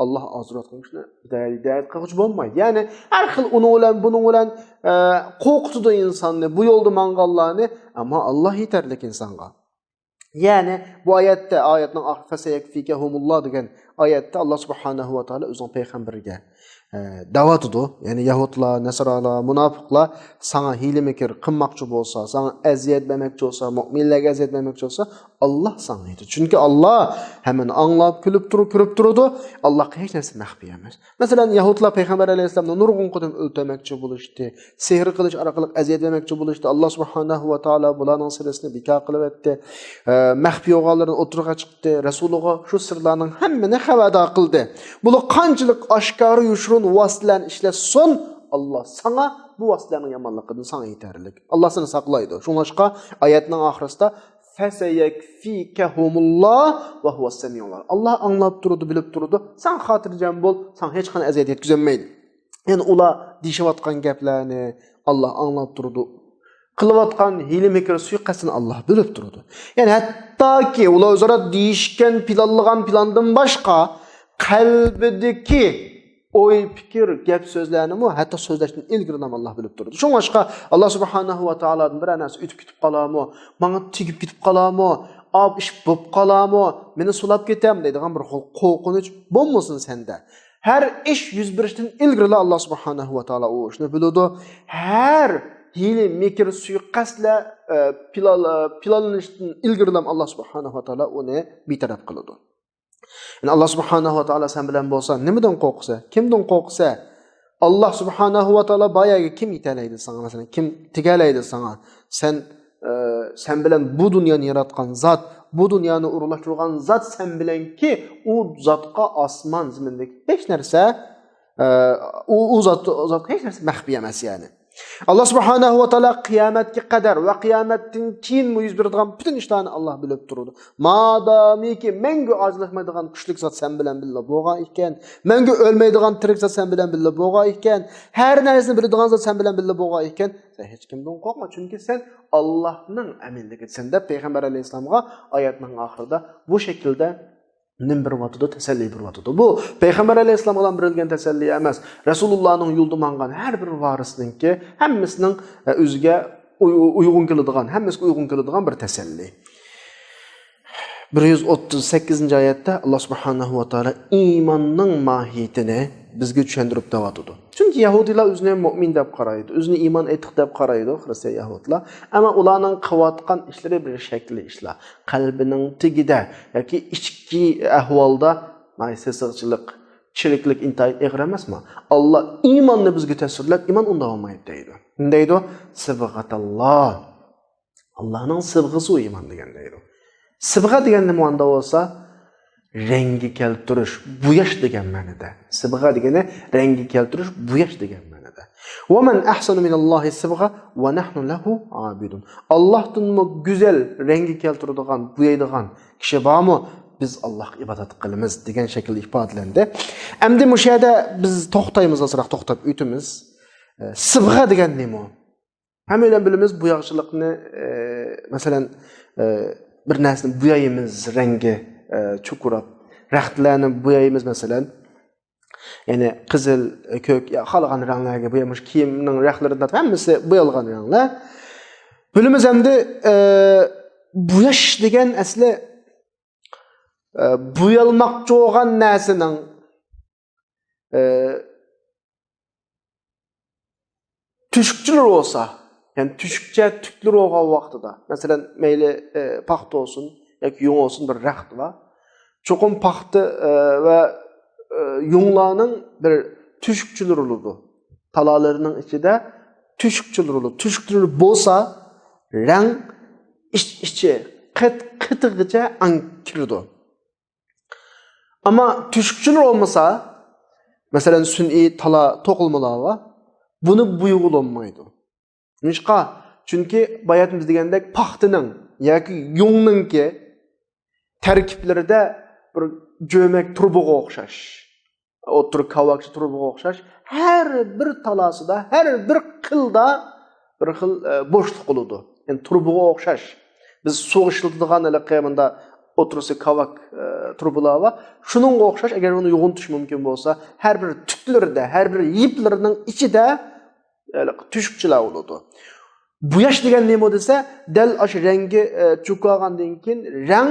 ئاللا ئازدۇرۇۋاتقان كىشىنى ھىدايەت، ھىدايەت قىلغۇچى بولمايدۇ. يەنى ھەر خىل ئۇنىڭ بىلەن، بۇنىڭ بىلەن، ئە، قورقۇتىدۇ ئىنساننى، بۇ يولدا ماڭغانلارنى، ئەمما ئاللا يېتەرلىك ئىنسانغا. يەنى بۇ ئايەتتە، ئايەتنىڭ ئاخىرى فەسەيەكفىكەھۇمۇللا دېگەن ئايەتتە ئاللا سۇبھانەھۇ ۋە تائالا ئۆزىنىڭ پەيغەمبىرىگە، ئە، دەۋاتىدۇ. يەنى يەھۇدلار، نەسرانلار، مۇناپىقلار ساڭا ھىيلە-مىكىر قىلماقچى بولسا، ساڭا ئەزىيەت بەرمەكچى بولسا، مۆمىنلەرگە ئەزىيەت بەرمەكچى بولسا، ئاللا ساڭا يېتىدۇ. چۈنكى ئاللا ھەممىنى ئاڭلاپ، كۈلۈپ تۇرۇپ، كۆرۈپ تۇرىدۇ. ئاللاغا ھېچ نەرسە مەخپىي ئەمەس. مەسىلەن، يەھۇدلار پەيغەمبەر ئەلەيھىسسالامنى نۇرغۇن قېتىم ئۆلتۈرمەكچى بولۇشتى. سېھىر قىلىش ئارقىلىق ئەزىيەت بەرمەكچى بولۇشتى. ئاللا سۇبھانەھۇ ۋە تائالا بۇلارنىڭ سىرىسىنى بىكار قىلىۋەتتى. ئە، مەخپىي بولغانلىرىنى ئوتتۇرىغا چىقتى. رەسۇلىغا شۇ سىرلارنىڭ ھەممىنى خەۋەردار قىلدى. بۇلار قانچىلىك ئاشكارا، يوشۇرۇن ۋاسىتىلەرنى ئىشلەتسۇن، ئاللا ساڭا بۇ ۋاسىتىلەرنىڭ يامانلىقىدىن ساڭا يېتەرلىك. ئاللا سېنى ساقلايدۇ. شۇڭلاشقا ئايەتنىڭ ئاخىرىسىدا فەسەيەكفىكەھۇمۇللا ۋە ھۇۋەس سەمىئۇل ئەلىم. ئاللا ئاڭلاپ تۇرىدۇ، بىلىپ تۇرىدۇ. سەن خاتىرجەم بول، ساڭا ھېچقانداق ئەزىيەت يەتكۈزەلمەيدۇ. يەنى ئۇلار دېيىشىۋاتقان گەپلەرنى ئاللا ئاڭلاپ تۇرىدۇ. قىلىۋاتقان ھىيلە-مىكىر، سۇيىقەستىنى ئاللا بىلىپ تۇرىدۇ. يەنى ھەتتاكى ئۇلار ئۆزئارا دېيىشكەن، پىلانلىغان پىلاندىن باشقا قەلبىدىكى ئوي، پىكىر، گەپ، سۆزلەرنىمۇ ھەتتا سۆزلەشتىن ئىلگىرىلا ئاللا بىلىپ تۇرىدۇ. شۇڭلاشقا ئاللا سۇبھانەھۇ ۋە تائالادىن بىرەر نەرسە ئۆتۈپ كېتىپ قالامۇ، ماڭا تېگىپ كېتىپ قالامۇ، ئاپ ئىش بولۇپ قالامۇ، مېنى سولاپ كېتەم دەيدىغان بىر خىل قورقۇنچ بولمىسۇن سەندە. ھەر ئىش يۈز بېرىشتىن ئىلگىرىلا ئاللا سۇبھانەھۇ ۋە تائالا ئۇ ئىشنى بىلىدۇ. ھەر ھىيلە، مىكىر، سۇيىقەستلەر، ئە، پىلان-، ئە، پىلانلىنىشتىن ئىلگىرىلا ئاللا سۇبھانەھۇ ۋە تائالا ئۇنى بىتەرەپ قىلىدۇ. يەنى ئاللا سۇبھانەھۇ ۋە تائالا سەن بىلەن بولسا نېمىدىن قورقىسەن؟ كىمدىن قورقىسەن؟ ئاللا سۇبھانەھۇ ۋە تائالا بار يەرگە كىم يېتەلەيدۇ ساڭا؟ مەسىلەن، كىم تېگەلەيدۇ ساڭا؟ سەن، ئە، سەن بىلەن بۇ دۇنيانى ياراتقان زات، بۇ دۇنيانى ئورۇنلاشتۇرغان زات سەن بىلەنكى، ئۇ زاتقا ئاسمان زېمىندىكى ھېچ نەرسە، ئە، ئۇ، ئۇ زات، ئۇ زاتقا ھېچ نەرسە مەخپىي ئەمەس، يەنى. ئاللا سۇبھانەھۇ ۋە تائالا قىيامەتكە قەدەر ۋە قىيامەتتىن كېيىنمۇ يۈز بېرىدىغان پۈتۈن ئىشلارنى ئاللا بىلىپ تۇرىدۇ. مادامىكى مەڭگۈ ئاجىزلاشمايدىغان كۈچلۈك زات سەن بىلەن بىللە بولغان ئىكەن، مەڭگۈ ئۆلمەيدىغان تىرىك زات سەن بىلەن بىللە بولغان ئىكەن، ھەر نەرسىنى بىلىدىغان زات سەن بىلەن بىللە بولغان ئىكەن، سەن ھېچكىمدىن قورقما، چۈنكى سەن ئاللانىڭ ئەمىنلىكىدىسەن، دەپ پەيغەمبەر ئەلەيھىسسالامغا ئايەتنىڭ ئاخىرىدا بۇ شەكىلدە نېمە بېرىۋاتىدۇ؟ تەسەللى بېرىۋاتىدۇ. بۇ پەيغەمبەر ئەلەيھىسسالامغا بېرىلگەن تەسەللى ئەمەس. رەسۇلۇللانىڭ يولىدا ماڭغان ھەر بىر ۋارىسنىڭكى، ھەممىسىنىڭ، ئە، ئۆزىگە ئۇي-، ئۇيغۇن كېلىدىغان، ھەممىسىگە ئۇيغۇن كېلىدىغان بىر تەسەللى. بىر يۈز ئوتتۇز سەككىزىنچى ئايەتتە ئاللا سۇبھانەھۇ ۋە تائالا ئىماننىڭ ماھىيىتىنى بىزگە چۈشەندۈرۈپ دەۋاتىدۇ. چۈنكى يەھۇدىيلار ئۆزىنى مۆمىن دەپ قارايدۇ، ئۆزىنى ئىمان ئېيتقان دەپ قارايدۇ، خىرىستىيان يەھۇدلار. ئەمما ئۇلارنىڭ قىلىۋاتقان ئىشلىرى بىر شەكىللىك ئىشلار. قەلبىنىڭ تېگىدە ياكى ئىچكى ئەھۋالدا، ماي سېسىقچىلىق، چىرىكلىك ئىنتايىن ئېغىر ئەمەسمۇ؟ ئاللا ئىماننى بىزگە تەسۋىرلەپ، ئىمان ئۇنداق بولمايدۇ دەيدۇ. نېمە دەيدۇ؟ سىبغەتاللا. ئاللانىڭ سىبغىسى ئۇ ئىمان دېگەن دەيدۇ. سىبغە دېگەن نېمە ئاندا بولسا، رەڭگە كەلتۈرۈش، بوياش دېگەن مەنىدە. سىبغە دېگىنى رەڭگە كەلتۈرۈش، بوياش دېگەن مەنىدە. ومن أحسن من الله صبغة ونحن له عابدون. ئاللاھتىنمۇ گۈزەل رەڭگە كەلتۈرىدىغان، بويايدىغان كىشى بارمۇ؟ بىز ئاللاھقا ئىبادەت قىلىمىز دېگەن شەكىلدە ئىپادىلەندى. ئەمدى مۇشۇ يەردە بىز توختايمىز، ئازراق توختاپ ئۆتىمىز. ئە، سىبغە دېگەن نېمە؟ ھەممەيلەن بىلىمىز، بوياقچىلىقنى، ئە، مەسىلەن، ئە، بىر نەرسىنى بويايمىز، رەڭگى، ئە، چوقۇراپ، رەختلەرنى بويايمىز، مەسىلەن. يەنى قىزىل، كۆك، يا خالىغان رەڭلەرگە بوياپ، مۇشۇ كىيىمنىڭ رەخلىرىدىن تارتىپ ھەممىسى بويالغان رەڭلەر. بىلىمىز ئەمدى، ئە، بوياش دېگەن ئەسلى، ئە، بويالماقچى بولغان نەرسىنىڭ، ئە، تۈشۈكچىلىرى بولسا، يەنى تۈشۈكچە تۈكلىرى بولغان ۋاقتىدا، مەسىلەن، مەيلى، ئە، پاختا بولسۇن ياكى يۇڭ بولسۇن، بىر رەخت بار. چوقۇم پاختا، ئە، ۋە، ئە، يۇڭلارنىڭ بىر تۈشۈكچىلىرى بولىدۇ. تالالىرىنىڭ ئىچىدە تۈشۈكچىلىرى بولىدۇ. تۈشۈكچىلىرى بولسا، رەڭ ئىچ-، ئىچى قېت-، قېتىغىچە ئەڭ كىرىدۇ. ئەمما تۈشۈكچىلىرى بولمىسا، مەسىلەن، سۈنئىي تالا توقۇلمىلار بار، بۇنى بويىغىلى بولمايدۇ. نېمىشقا؟ چۈنكى باياتىمىز دېگەندەك پاختىنىڭ ياكى يۇڭنىڭكى تەركىبلىرىدە بىر جۆمەك تۇرۇبىغا ئوخشاش، ئوتتۇرا كاۋاكچە تۇرۇبىغا ئوخشاش، ھەر بىر تالاسىدا، ھەر بىر قىلدا بىر خىل، ئە، بوشلۇق بولىدۇ. يەنى تۇرۇبىغا ئوخشاش. بىز سۇغا ئىشلىتىدىغان ھېلىقى مۇندا ئوتتۇرىسى كاۋاك، ئە، تۇرۇبىلار بار. شۇنىڭغا ئوخشاش، ئەگەر ئۇنى يۇغۇنتۇش مۇمكىن بولسا، ھەر بىر تۈكلىرىدە، ھەر بىر يىپلىرىنىڭ ئىچىدە ھېلىقى تۈشۈكچىلەر بولىدۇ. بوياش دېگەن نېمە دېسە، دەل ئاشۇ رەڭگى، ئە، چۆكۈۋالغاندىن كېيىن رەڭ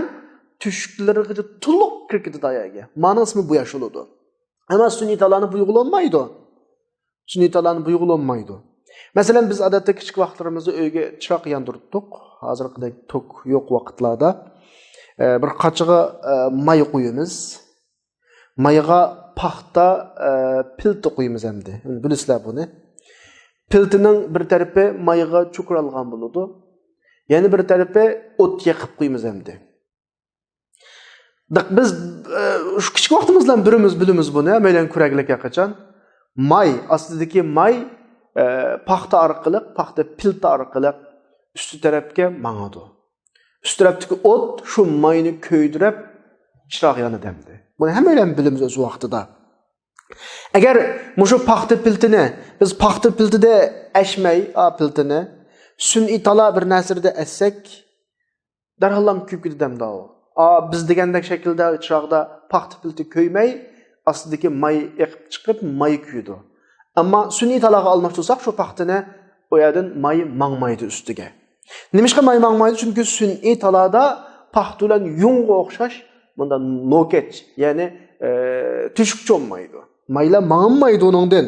تۈشۈكلىرىگە تولۇق كىرىپ كېتىدۇ ئاياغى. مانىڭ ئىسمى بوياش بولىدۇ. ئەمما سۈنئىي تالانى بويىغىلى بولمايدۇ. سۈنئىي تالانى بويىغىلى بولمايدۇ. مەسىلەن، بىز ئادەتتە كىچىك ۋاقىتلىرىمىزدا ئۆيگە چىراغ ياندۇرۇتتۇق. ھازىرقىدەك توك يوق ۋاقىتلاردا، ئە، بىر قاچىغا، ئە، ماي قۇيىمىز. مايغا پاختا، ئە، پىلتە قۇيىمىز ئەمدى. بىلىسىلەر بۇنى. پىلتىنىڭ بىر تەرىپى مايغا چوقۇرالغان بولىدۇ. يەنە بىر تەرىپى ئوت يېقىپ قۇيىمىز ئەمدى. دىق-، بىز، ئە، شۇ كىچىك ۋاقتىمىزدىن بىرىمىز بىلىمىز بۇنى، ھەممەيلەن كۆرەرلىك ھەقىچان. ماي، ئاستىدىكى ماي، ئە، پاختا ئارقىلىق، پاختا پىلتە ئارقىلىق ئۈستى تەرەپكە ماڭىدۇ. ئۈست تەرەپتىكى ئوت شۇ ماينى كۆيدۈرۈپ، چىراغ يانىدۇ ئەمدى. بۇنى ھەممەيلەن بىلىمىز ئۆز ۋاقتىدا. ئەگەر مۇشۇ پاختا پىلتىنى، بىز پاختا پىلتىدە ئەشمەي، ئا، پىلتىنى، سۈنئىي تالا بىر نەرسىدە ئەسسەك، دەرھاللا كۆيۈپ كېتىدۇ ئەمدى ئۇ. ئا، بىز دېگەندەك شەكىلدە چىراغدا پاختا پىلتە كۆيمەي، ئاستىدىكى ماي ئېقىپ چىقىپ، ماي كۆيىدۇ. ئەمما سۈنئىي تالاغا ئالماشتۇرساق شۇ پاختىنى، ئۇ يەردىن ماي ماڭمايدۇ ئۈستىگە. نېمىشقا ماي ماڭمايدۇ؟ چۈنكى سۈنئىي تالادا پاختا بىلەن يۇڭغا ئوخشاش مۇندا نوكەچ، يەنى، ئە، تۆشۈكچە بولمايدۇ. مايلار ماڭمايدۇ ئۇنىڭدىن.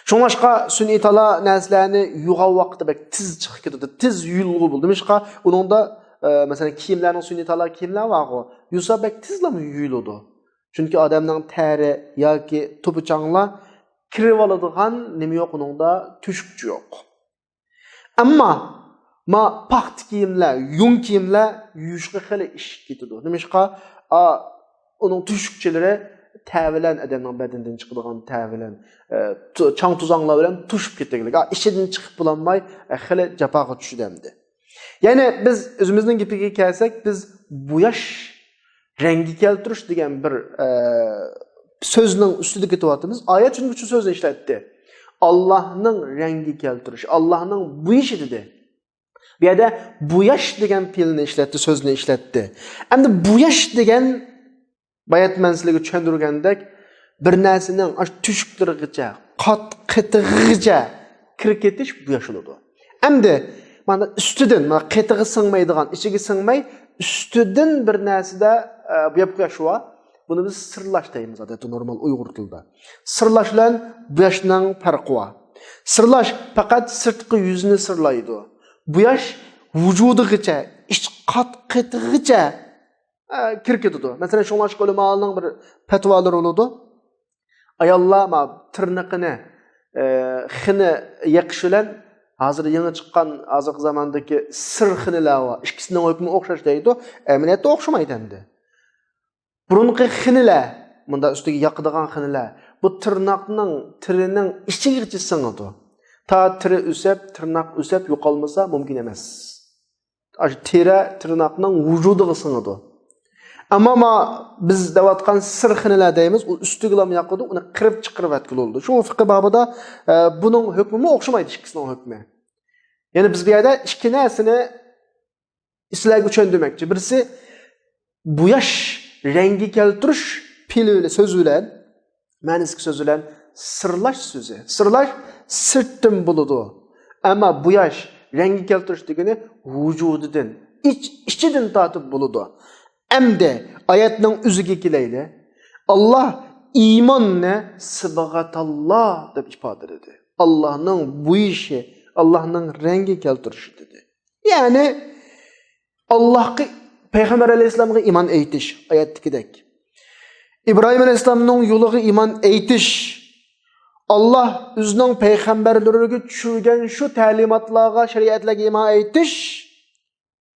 شۇڭلاشقا سۈنئىي تالا نەرسىلەرنى يۇغان ۋاقتىدا بەك تېز چىقىپ كېتىدۇ، تېز يۇيۇلغىلى بولىدۇ. نېمىشقا؟ ئۇنىڭدا، ئە، مەسىلەن، كىيىملەرنىڭ سۈنئىي تالا كىيىملەر بارغۇ، يۇسا بەك تېزلا يۇيۇلىدۇ. چۈنكى ئادەمنىڭ تەرى ياكى توپا-چاڭلار كىرىۋالىدىغان نېمە يوق ئۇنىڭدا، تۆشۈكچە يوق. ئەمما ما پاختا كىيىملەر، يۇڭ كىيىملەر يۇيۇشقا خېلى ئىششىپ كېتىدۇ. نېمىشقا؟ ئا، ئۇنىڭ تۆشۈكچىلىرى تەر بىلەن، ئادەمنىڭ بەدىنىدىن چىقىدىغان تەر بىلەن، ئە، تو-، چاڭ-توزاڭلار بىلەن توشۇپ كېتىدىكەن. ئا، ئىچىدىن چىقىپ بولالماي، ئە، خېلى جاپاغا چۈشىدۇ ئەمدى. يەنى بىز ئۆزىمىزنىڭ گېپىگە كەلسەك، بىز بوياش، رەڭگە كەلتۈرۈش دېگەن بىر، ئە، سۆزنىڭ ئۈستىدە كېتىۋاتىمىز. ئايەت چۈنكى شۇ سۆزنى ئىشلەتتى. ئاللاھنىڭ رەڭگە كەلتۈرۈش، ئاللاھنىڭ بويىشى دېدى. بۇ يەردە بوياش دېگەن پېئىلنى ئىشلەتتى، سۆزنى ئىشلەتتى. ئەمدى بوياش دېگەن بايات مەن سىلەرگە چۈشەندۈرگەندەك، بىر نەرسىنىڭ ئاشۇ تۆشۈكلىرىگىچە، قات-، قېتىغىغىچە كىرىپ كېتىش بوياش بولىدۇ. ئەمدى مانا ئۈستىدىن، مانا قېتىغا سىڭمەيدىغان، ئىچىگە سىڭمەي، ئۈستىدىن بىر نەرسىدە، ئە، بوياپ قويۇش بار. بۇنى بىز سىرلاش دەيمىز، ئادەتتە نورمال ئۇيغۇر تىلىدا. سىرلاش بىلەن بوياشنىڭ پەرقى بار. سىرلاش پەقەت سىرتقى يۈزىنى سىرلايدۇ. بوياش ۋۇجۇدىغىچە، ئىچ قات-، قېتىغىغىچە ئە، كىرىپ كېتىدۇ. مەسىلەن، شۇڭلاشقا ئۆلىمالارنىڭ بىر پەتىۋالىرى بولىدۇ. ئاياللار ما تىرنىقىنى، ئە، خېنە يېقىش بىلەن ھازىر يېڭى چىققان، ھازىرقى زاماندىكى سىر خېنىلەر بار. ئىككىسىنىڭ ھۆكمى ئوخشاش دەيدۇ. ئەمەلىيەتتە ئوخشىمايدۇ ئەمدى. بۇرۇنقى خېنىلەر، مۇنداق ئۈستىگە ياقىدىغان خېنىلەر، بۇ تىرناقنىڭ، تېرىنىڭ ئىچىگىچە سىڭىدۇ. تا تېرە ئۆسۈپ، تىرناق ئۆسۈپ يوقالمىسا مۇمكىن ئەمەس. ئاشۇ تېرە، تىرناقنىڭ ۋۇجۇدىغا سىڭىدۇ. ئەمما ما بىز دەۋاتقان سىر خېنىلەر دەيمىز، ئۇ ئۈستىگىلا ياقىدۇ، ئۇنى قىرىپ چىقىرىۋەتكىلى بولىدۇ. شۇ فىقھى بابىدا، ئە، بۇنىڭ ھۆكمىمۇ ئوخشىمايدۇ، ئىككىسىنىڭ ھۆكمى. يەنى بىز بۇ يەردە ئىككى نەرسىنى سىلەرگە چۈشەندۈرمەكچى. بىرسى، بوياش، رەڭگە كەلتۈرۈش پېئىل بىلەن، سۆز بىلەن، مەنىسىدىكى سۆز بىلەن سىرلاش سۆزى. سىرلاش سىرتتىن بولىدۇ. ئەمما بوياش، رەڭگە كەلتۈرۈش دېگىنى ۋۇجۇدىدىن، ئىچ، ئىچىدىن تارتىپ بولىدۇ. ئەمدى ئايەتنىڭ ئۆزىگە كېلەيلى. ئاللاھ ئىماننى سىبغەتاللاھ دەپ ئىپادىلىدى. ئاللاھنىڭ بويىشى، ئاللاھنىڭ رەڭگە كەلتۈرۈشى دېدى. يەنى ئاللاھقا، پەيغەمبەر ئەلەيھىسسالامغا ئىمان ئېيتىش، ئايەتتىكىدەك. ئىبراھىم ئەلەيھىسسالامنىڭ يولىغا ئىمان ئېيتىش. ئاللاھ ئۆزىنىڭ پەيغەمبەرلىرىگە چۈشۈرگەن شۇ تەلىماتلارغا، شەرىئەتلەرگە ئىمان ئېيتىش.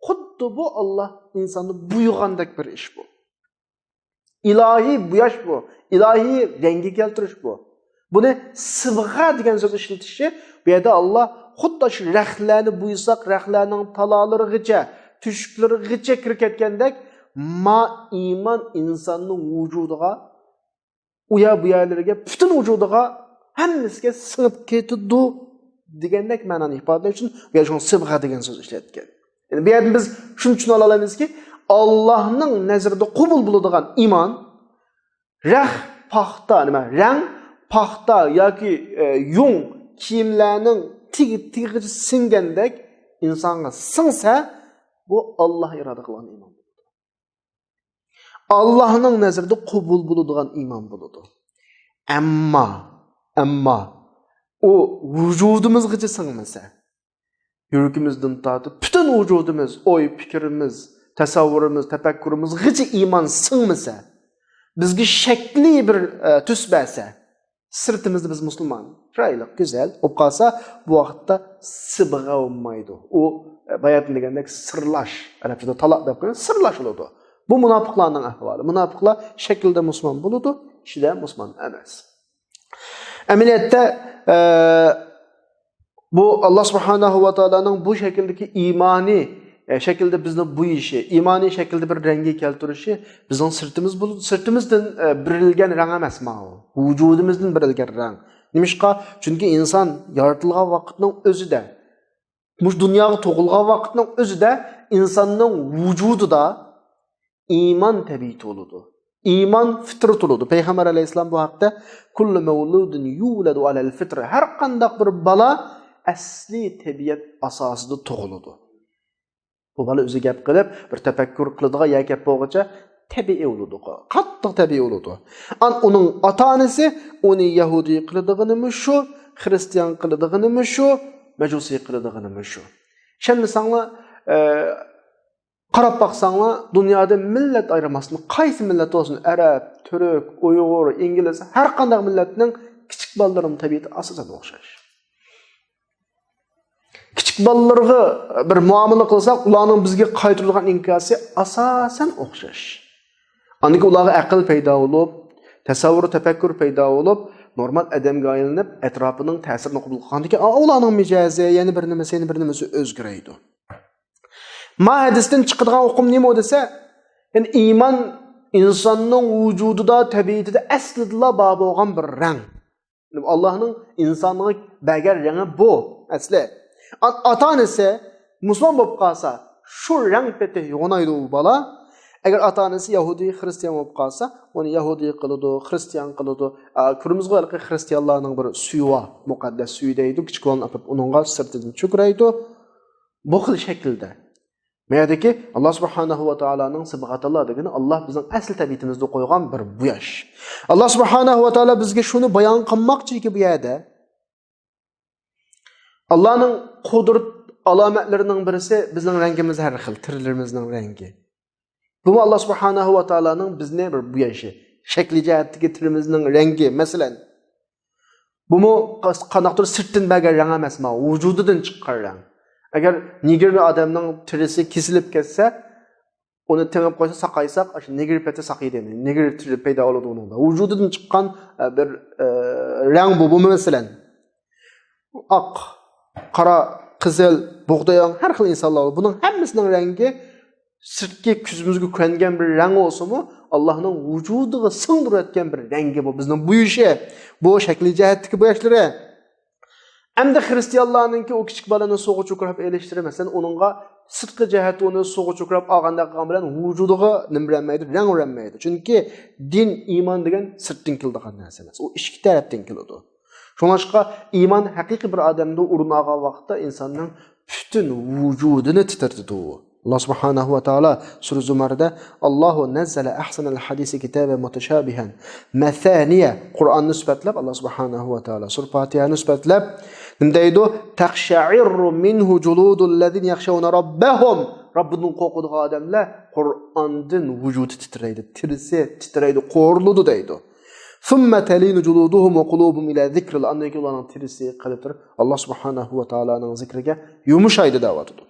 خۇددى بۇ ئاللاھ ئىنساننى بويىغاندەك بىر ئىش بۇ. ئىلاھىي بوياش بۇ. ئىلاھىي رەڭگە كەلتۈرۈش بۇ. بۇنى سىبغە دېگەن سۆز ئىشلىتىشى، بۇ يەردە ئاللاھ خۇددى شۇ رەختلەرنى بويىساق، رەختلەرنىڭ تالالىرىغىچە، تۆشۈكلىرىغىچە كىرىپ كەتكەندەك، ما ئىمان ئىنساننىڭ ۋۇجۇدىغا، ئۇ يەر بۇ يەرلىرىگە، پۈتۈن ۋۇجۇدىغا، ھەممىسىگە سىڭىپ كېتىدۇ دېگەندەك مەنانى ئىپادىلەش ئۈچۈن بۇ يەردە شۇڭا سىبغە دېگەن سۆز ئىشلەتكەن. يەنى بۇ يەردىن بىز شۇنى چۈشىنىۋالالايمىزكى، ئاللاھنىڭ نەزىرىدە قوبۇل بولىدىغان ئىمان، رەخ، پاختا، نېمە، رەڭ، پاختا ياكى، ئە، يۇڭ كىيىملەرنىڭ تېگى، تېگىغىچە سىڭگەندەك ئىنسانغا سىڭسە، بۇ ئاللاھ ئىرادە قىلغان ئىمان. ئاللاھنىڭ نەزىرىدە قوبۇل بولىدىغان ئىمان بولىدۇ. ئەمما، ئەمما ئۇ ۋۇجۇدىمىزغىچە سىڭمىسە، يۈرىكىمىزدىن تارتىپ پۈتۈن ۋۇجۇدىمىز، ئوي، پىكرىمىز، تەسەۋۋۇرىمىز، تەپەككۇرىمىزغىچە ئىمان سىڭمىسە، بىزگە شەكلى بىر، ئە، تۈس بەرسە، سىرتىمىزدا بىز مۇسۇلمان، چىرايلىق، گۈزەل بولۇپ قالسا، بۇ ۋاقىتتا سىبغە بولمايدۇ. ئۇ، ئە، باياتىن دېگەندەك سىرلاش، ئەرەبچىدە تالاق دەپ قويغان سىرلاش بولىدۇ. بۇ مۇناپىقلارنىڭ ئەھۋالى. مۇناپىقلار شەكلىدە مۇسۇلمان بولىدۇ، ئىچىدە مۇسۇلمان ئەمەس. ئەمەلىيەتتە، ئە، بۇ ئاللاھ سۇبھانەھۇ ۋە تائالانىڭ بۇ شەكىلدىكى ئىمانىي، ئە، شەكىلدە بىزنى بويىشى، ئىمانىي شەكىلدە بىر رەڭگە كەلتۈرۈشى بىزنىڭ سىرتىمىز بول-، سىرتىمىزدىن، ئە، بېرىلگەن رەڭ ئەمەس ماۋۇ. ۋۇجۇدىمىزدىن بېرىلگەن رەڭ. نېمىشقا؟ چۈنكى ئىنسان يارىتىلغان ۋاقىتنىڭ ئۆزىدە، مۇشۇ دۇنياغا تۇغۇلغان ۋاقىتنىڭ ئۆزىدە ئىنساننىڭ ۋۇجۇدىدا ئىمان تەبىئىتى بولىدۇ. ئىمان فىترىتى بولىدۇ. پەيغەمبەر ئەلەيھىسسالام بۇ ھەقتە، كۇللۇ مەۋلۇدىن يۇلەدۇ ئەلەل فىترە. ھەر قانداق بىر بالا ئەسلى تەبىئەت ئاساسىدا تۇغۇلىدۇ. بۇ بالا ئۆزى گەپ قىلىپ، بىر تەپەككۇر قىلىدىغان يا گەپ بولغۇچە تەبىئىي بولىدۇ. قاتتىق تەبىئىي بولىدۇ. ئان-، ئۇنىڭ ئاتا-ئانىسى ئۇنى يەھۇدىي قىلىدىغىنىمۇ شۇ، خرىستىيان قىلىدىغىنىمۇ شۇ، مەجۇسىي قىلىدىغىنىمۇ شۇ. ئىشەنمىسەڭلار، ئە، قاراپ باقساڭلار، دۇنيادا مىللەت ئايرىماستىن، قايسى مىللەت بولسۇن، ئەرەب، تۈرك، ئۇيغۇر، ئىنگلىز، ھەر قانداق مىللەتنىڭ كىچىك بالىلىرىنىڭ تەبىئىتى ئاساسەن ئوخشاش. كىچىك بالىلارغا بىر مۇئامىلە قىلساق، ئۇلارنىڭ بىزگە قايتۇرىدىغان ئىنكاسى ئاساسەن ئوخشاش. ئاندىن كېيىن ئۇلارغا ئەقىل پەيدا بولۇپ، تەسەۋۋۇر، تەپەككۇر پەيدا بولۇپ، نورمال ئادەمگە ئايلىنىپ، ئەتراپىنىڭ تەسىرىنى قوبۇل قىلغاندىن كېيىن، ئا، ئۇلارنىڭ مىجەزى، يەنە بىر نېمىسى، يەنە بىر نېمىسى ئۆزگىرەيدۇ. ما ھەدىستىن چىقىدىغان ئۇقۇم نېمە دېسە، يەنى ئىمان ئىنساننىڭ ۋۇجۇدىدا، تەبىئىتىدە ئەسلىدىلا بار بولغان بىر رەڭ. ئاللاھنىڭ ئىنسانغا بەرگەن رەڭى بۇ، ئەسلى. ئا-، ئاتا-ئانىسى مۇسۇلمان بولۇپ قالسا، شۇ رەڭ پېتى يوغىنايدۇ ئۇ بالا. ئەگەر ئاتا-ئانىسى يەھۇدىي، خرىستىيان بولۇپ قالسا، ئۇنى يەھۇدىي قىلىدۇ، خرىستىيان قىلىدۇ. ئا، كۆرىمىزغۇ ھېلىقى خرىستىيانلارنىڭ بىر سۈيى بار، مۇقەددەس سۈيى دەيدۇ، كىچىك بالىنى ئاپىرىپ ئۇنىڭغا سىرتىدىن چۆكۈرەيدۇ. بۇ خىل شەكىلدە. ما يەردىكى ئاللاھ سۇبھانەھۇ ۋە تائالانىڭ سىبغەتاللاھ دېگىنى ئاللاھ بىزنىڭ ئەسلى تەبىئىتىمىزدە قويغان بىر بوياش. ئاللاھ سۇبھانەھۇ ۋە تائالا بىزگە شۇنى بايان قىلماقچىكى بۇ يەردە. ئاللاھنىڭ قۇدرەت ئالامەتلىرىنىڭ بىرسى بىزنىڭ رەڭگىمىز ھەر خىل، تېرىلىرىمىزنىڭ رەڭگى. بۇمۇ ئاللاھ سۇبھانەھۇ ۋە تائالانىڭ بىزنى بىر بوياشى. شەكلى جەھەتتىكى تېرىمىزنىڭ رەڭگى، مەسىلەن، بۇمۇ قانداقتۇر سىرتتىن بەرگەن رەڭ ئەمەس، مانا ۋۇجۇدىدىن چىققان رەڭ. ئەگەر نېگىر ئادەمنىڭ تېرىسى كېسىلىپ كەتسە، ئۇنى تېڭىپ قويسا، ساقايساق، ئاشۇ نېگىر پېتى ساقىيدۇ، يەنى نېگىر تېرە پەيدا بولىدۇ ئۇنىڭدا. ۋۇجۇدىدىن چىققان، ئە، بىر، ئە، رەڭ بۇ، بۇمۇ مەسىلەن. ئاق، قارا، قىزىل، بۇغداي رەڭ، ھەر خىل ئىنسانلار بار. بۇنىڭ ھەممىسىنىڭ رەڭگى سىرتقى كۆزىمىزگە كۆرۈنگەن بىر رەڭ بولسىمۇ، ئاللاھنىڭ ۋۇجۇدىغا سىڭدۈرۈۋەتكەن بىر رەڭگى بۇ، بىزنىڭ بويىشى. بۇ شەكلى جەھەتتىكى بوياشلىرى. ئەمدى خرىستىيانلارنىڭكى ئۇ كىچىك بالىنى سۇغا چۆكۈرۈپ ئېلىشلىرى، مەسىلەن، ئۇنىڭغا سىرتقى جەھەتتە ئۇنى سۇغا چۆكۈرۈپ ئالغاندەك قىلغان بىلەن ۋۇجۇدىغا نېمە بېرەلمەيدۇ؟ رەڭ بېرەلمەيدۇ. چۈنكى دىن، ئىمان دېگەن سىرتتىن كېلىدىغان نەرسە ئەمەس. ئۇ ئىچكى تەرەپتىن كېلىدۇ. شۇڭلاشقا ئىمان ھەقىقىي بىر ئادەمدە ئورۇن ئالغان ۋاقىتتا ئىنساننىڭ پۈتۈن ۋۇجۇدىنى تىترىتىدۇ. ئاللا سۇبھانەھۇ ۋە تائالا سۈرە زۇمەردە، «الله نزل أحسن الحديث كتابا متشابها مثاني». قۇرئاننى سۈپەتلەپ، ئاللا سۇبھانەھۇ ۋە تائالا سۈرە پاتىھەنى سۈپەتلەپ نېمە دەيدۇ؟ «تقشعر منه جلود الذين يخشون ربهم». رەببىدىن قورقىدىغان ئادەملەر قۇرئاندىن ۋۇجۇدى تىترەيدۇ، تېرىسى تىترەيدۇ، قورۇلىدۇ دەيدۇ. «ثم تلين جلودهم وقلوبهم إلى ذكر الله». ئاندىن كېيىن ئۇلارنىڭ تېرىسى، قەلبلىرى ئاللا سۇبھانەھۇ ۋە تائالانىڭ زىكرىگە يۇمشايدۇ دەۋاتىدۇ.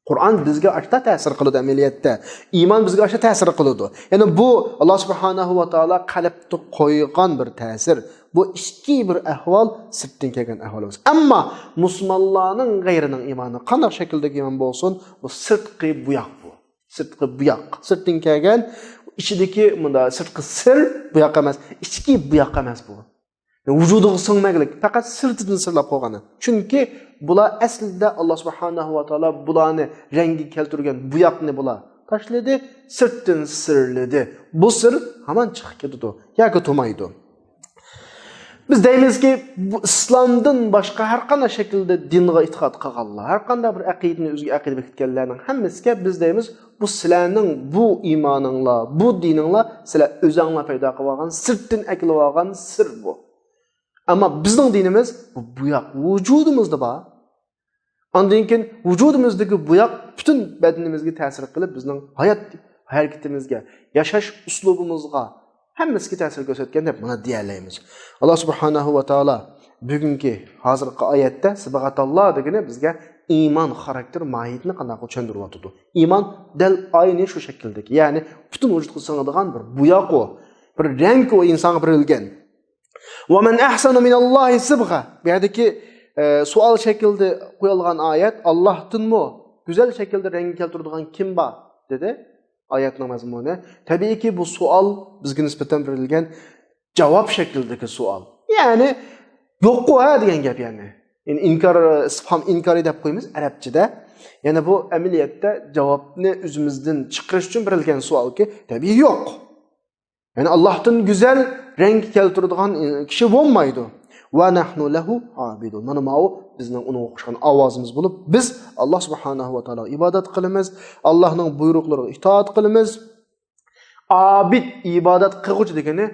قۇرئان بىزگە ئاشتا تەسىر قىلىدۇ ئەمەلىيەتتە. ئىمان بىزگە ئاشتا تەسىر قىلىدۇ. يەنى بۇ ئاللا سۇبھانەھۇ ۋە تائالا قەلبتە قويغان بىر تەسىر. بۇ ئىچكى بىر ئەھۋال، سىرتتىن كەلگەن ئەھۋال ئەمەس. ئەمما مۇسۇلمانلارنىڭ غەيرىنىڭ ئىمانى، قانداق شەكىلدىكى ئىمان بولسۇن، بۇ سىرتقى بوياق بۇ. سىرتقى بوياق. سىرتتىن كەلگەن، ئىچىدىكى مۇندا سىرتقى سىر بوياق ئەمەس، ئىچكى بوياق ئەمەس بۇ. ۋۇجۇدىغا سىڭمەكلىك، پەقەت سىرتىدىن سىرلاپ قويغان. چۈنكى بۇلار ئەسلىدە ئاللا سۇبھانەھۇ ۋە تائالا بۇلارنى رەڭگە كەلتۈرگەن بوياقنى بۇلار تاشلىدى، سىرتتىن سىرلىدى. بۇ سىر ھامان چىقىپ كېتىدۇ ياكى تۇمايدۇ. بىز دەيمىزكى، بۇ ئىسلامدىن باشقا ھەر قانداق شەكىلدە دىنغا ئېتىقاد قىلغانلار، ھەر قانداق بىر ئەقىدىنى ئۆزىگە ئەقىدە بېكىتكەنلەرنىڭ ھەممىسىگە بىز دەيمىز، بۇ سىلەرنىڭ بۇ ئىمانىڭلار، بۇ دىنىڭلار سىلەر ئۆزەڭلار پەيدا قىلىۋالغان، سىرتتىن ئەكېلىۋالغان سىر بۇ. ئەمما بىزنىڭ دىنىمىز بۇ بوياق ۋۇجۇدىمىزدا بار. ئاندىن كېيىن ۋۇجۇدىمىزدىكى بوياق پۈتۈن بەدىنىمىزگە تەسىر قىلىپ، بىزنىڭ ھايات ھەرىكىتىمىزگە، ياشاش ئۇسلۇبىمىزغا، ھەممىسىگە تەسىر كۆرسەتكەن دەپ مانا دېيەلەيمىز. ئاللا سۇبھانەھۇ ۋە تائالا بۈگۈنكى، ھازىرقى ئايەتتە سىبغەتاللا دېگىنى بىزگە ئىمان خاراكتېر ماھىيىتىنى قانداق چۈشەندۈرۈۋاتىدۇ. ئىمان دەل ئاينى شۇ شەكىلدىكى، يەنى پۈتۈن ۋۇجۇدقا سىڭىدىغان بىر بوياق ئۇ، بىر رەڭ ئۇ، ئىنسانغا بېرىلگەن. «ومن أحسن من الله صبغة». بۇ يەردىكى، ئە، سوئال شەكلىدە قويۇلغان ئايەت، «ئاللاھتىنمۇ گۈزەل شەكىلدە رەڭگە كەلتۈرىدىغان كىم بار؟» دېدى ئايەتنىڭ مەزمۇنى. تەبىئىيكى، بۇ سوئال بىزگە نىسبەتەن بېرىلگەن جاۋاب شەكلىدىكى سوئال. يەنى، «يوققۇ، ھە؟» دېگەن گەپ، يەنى. يەنى ئىنكار، ئىستىفھام ئىنكارى دەپ قويىمىز ئەرەبچىدە. يەنى بۇ ئەمەلىيەتتە جاۋابنى ئۆزىمىزدىن چىقىرىش ئۈچۈن بېرىلگەن سوئالكى، تەبىئىي يوق. يەنى ئاللاھتىن گۈزەل رەڭ كەلتۈرىدىغان كىشى بولمايدۇ. «ونحن له عابدون». مانا ماۋۇ بىزنىڭ ئۇنىڭغا قوشقان ئاۋازىمىز بولۇپ، بىز ئاللا سۇبھانەھۇ ۋە تائالاغا ئىبادەت قىلىمىز، ئاللاھنىڭ بۇيرۇقلىرىغا ئىتائەت قىلىمىز. ئابىد، ئىبادەت قىلغۇچى دېگىنى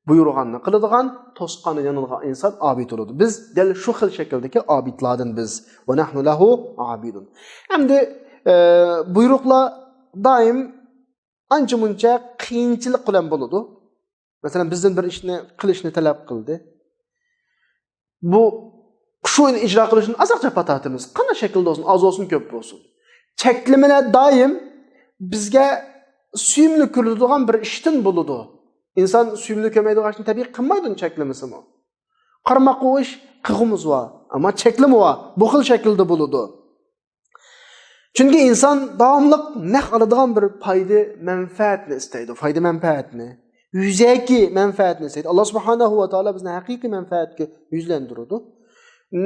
بۇيرۇغاننى قىلىدىغان، توسقاننى يانىدىغان ئىنسان ئابىد بولىدۇ. بىز دەل شۇ خىل شەكىلدىكى ئابىدلاردىن بىز. «ونحن له عابدون». ئەمدى، ئە، بۇيرۇقلار دائىم ئانچە-مۇنچە قىيىنچىلىق بىلەن بولىدۇ. مەسىلەن، بىزدىن بىر ئىشنى قىلىشنى تەلەپ قىلدى. بۇ، شۇ ئىشنى ئىجرا قىلىشتىن ئازراق جاپا تارتىمىز. قانداق شەكىلدە بولسۇن، ئاز بولسۇن، كۆپ بولسۇن. چەكلىمىلەر دائىم بىزگە سۆيۈملۈك كۆرۈلىدىغان بىر ئىشتىن بولىدۇ. ئىنسان سۆيۈملۈك كۆرمەيدىغان ئىشنى تەبىئىي قىلمايدۇ، چەكلىمىسىمۇ. قارىماققا ئۇ ئىش قىلغۇمىز بار، ئەمما چەكلىمە بار. بۇ خىل شەكىلدە بولىدۇ. چۈنكى ئىنسان داۋاملىق نەق ئالىدىغان بىر پايدا مەنپەئەتنى ئىستەيدۇ، پايدا مەنپەئەتنى. يۈزەكى مەنپەئەتنى ئىستەيدۇ. ئاللا سۇبھانەھۇ ۋە تائالا بىزنى ھەقىقىي مەنپەئەتكە يۈزلەندۈرىدۇ.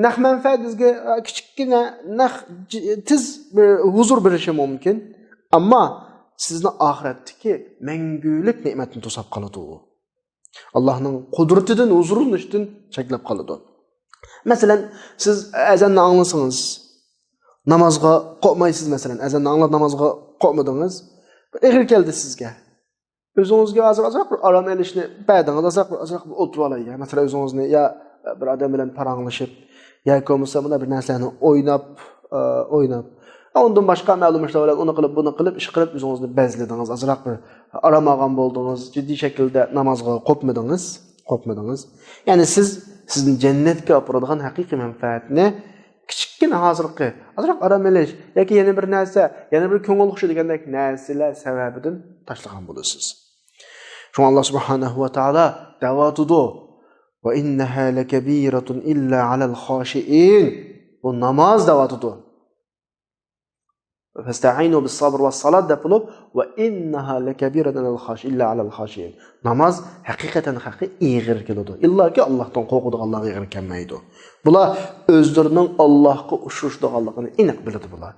نەق مەنپەئەت بىزگە، ئە، كىچىككىنە نەق ج-، تېز بىر ھۇزۇر بېرىشى مۇمكىن. ئەمما سىزنى ئاخىرەتتىكى مەڭگۈلۈك نېمەتنى توساپ قالىدۇ. ئاللانىڭ قۇدرىتىدىن، ھۇزۇرلىنىشتىن چەكلەپ قالىدۇ. مەسىلەن، سىز ئەزاننى ئاڭلىسىڭىز، نامازغا قوپمايسىز، مەسىلەن، ئەزاننى ئاڭلاپ نامازغا قوپمىدىڭىز، بىر ئېغىر كەلدى سىزگە. ئۆزىڭىزگە ھازىر ئازراق بىر ئارام ئېلىشنى بەردىڭىز، ئازراق بىر، ئازراق بىر ئولتۇرۇۋالاي، يا، مەسىلەن، ئۆزىڭىزنى يا بىر ئادەم بىلەن پاراڭلىشىپ، ياكى بولمىسا مۇنداق بىر نەرسىلەرنى ئويناپ، ئە، ئويناپ، ئۇندىن باشقا مەلۇم ئىشلار بىلەن ئۇنى قىلىپ، بۇنى قىلىپ، ئىش قىلىپ، ئۆزىڭىزنى بەزلىدىڭىز، ئازراق بىر ئارام ئالغان بولدىڭىز، جىددىي شەكىلدە نامازغا قوپمىدىڭىز، قوپمىدىڭىز. يەنى سىز، سىزنى جەننەتكە ئاپىرىدىغان ھەقىقىي مەنپەئەتنى كىچىككىنە ھازىرقى ئازراق ئارام ئېلىش ياكى يەنە بىر نەرسە، يەنە بىر كۆڭۈل خۇشى دېگەندەك نەرسىلەر سەۋەبىدىن تاشلىغان بولىسىز. شۇڭا ئاللا سۇبھانەھۇ ۋە تائالا دەۋاتىدۇ، «وَإِنَّهَا لَكَبِيرَةٌ إِلَّا عَلَى الْخَاشِعِينَ.» بۇ ناماز دەۋاتىدۇ. «فَاسْتَعِينُوا بِالصَّبْرِ وَالصَّلَاةِ» دەپ بولۇپ، «وَإِنَّهَا لَكَبِيرَةٌ إِلَّا عَلَى الْخَاشِعِينَ.» ناماز ھەقىقەتەن ھەققى ئېغىر كېلىدۇ. ئىللاكى ئاللاھتىن قورقىدىغانلارغا ئېغىر كەلمەيدۇ. بۇلار ئۆزلىرىنىڭ ئاللاھقا ئۇچرىشىدىغانلىقىنى ئېنىق بىلىدۇ بۇلار.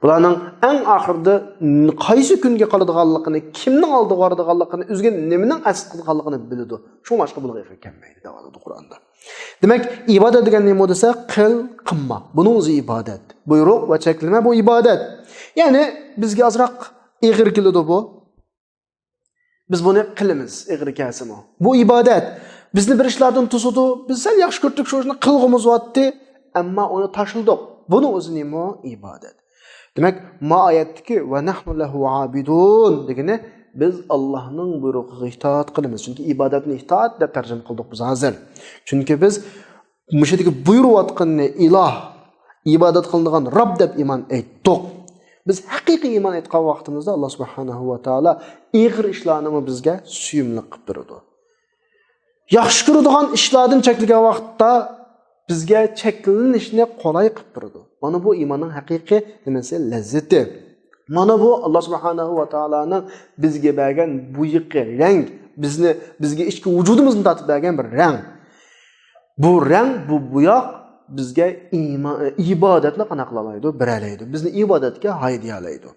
بۇلارنىڭ ئەڭ ئاخىرىدا قايسى كۈنگە قالىدىغانلىقىنى، كىمنىڭ ئالدىغا بارىدىغانلىقىنى، ئۆزىگە نېمىنىڭ ئەسقاتىدىغانلىقىنى بىلىدۇ. شۇڭلاشقا بۇلارغا ئېغىر كەلمەيدۇ دەۋاتىدۇ قۇرئاندا. دېمەك، ئىبادەت دېگەن نېمە دېسە، قىل، قىلما. بۇنىڭ ئۆزى ئىبادەت. بۇيرۇق ۋە چەكلىمە بۇ ئىبادەت. يەنى بىزگە ئازراق ئېغىر كېلىدۇ بۇ. بىز بۇنى قىلىمىز، ئېغىر كەلسىمۇ. بۇ ئىبادەت. بىزنى بىر ئىشلاردىن توسىدۇ. بىز سەل ياخشى كۆردۇق شۇ ئىشنى قىلغۇمىز باراتتى. ئەمما ئۇنى تاشلىدۇق. بۇنىڭ ئۆزى نېمە؟ ئىبادەت. دېمەك، ما ئايەتتىكى «ۋە نەھنۇ لەھۇ ئابىدۇن» دېگىنى، بىز ئاللاھنىڭ بۇيرۇقىغا ئىتائەت قىلىمىز. چۈنكى ئىبادەتنى ئىتائەت دەپ تەرجىمە قىلدۇق بىز ھازىر. چۈنكى بىز مۇشۇ يەردىكى بۇيرۇۋاتقىنىنى ئىلاھ، ئىبادەت قىلىنىدىغان رەب دەپ ئىمان ئېيتتۇق. بىز ھەقىقىي ئىمان ئېيتقان ۋاقتىمىزدا ئاللا سۇبھانەھۇ ۋە تائالا ئېغىر ئىشلارنىمۇ بىزگە سۆيۈملۈك قىلىپ بېرىدۇ. ياخشى كۆرىدىغان ئىشلاردىن چەكلىگەن ۋاقىتتا بىزگە چەكلىنىشنى قولاي قىلىپ بېرىدۇ. مانا بۇ ئىماننىڭ ھەقىقىي نېمىسى؟ لەززىتى. مانا بۇ ئاللا سۇبھانەھۇ ۋە تائالانىڭ بىزگە بەرگەن بۇيىقى، رەڭ، بىزنى، بىزگە ئىچكى ۋۇجۇدىمىزنى تارتىپ بەرگەن بىر رەڭ. بۇ رەڭ، بۇ بوياق بىزگە ئىما-، ئىبادەتنى قانداق قىلالايدۇ؟ بېرەلەيدۇ. بىزنى ئىبادەتكە ھايدىيالايدۇ.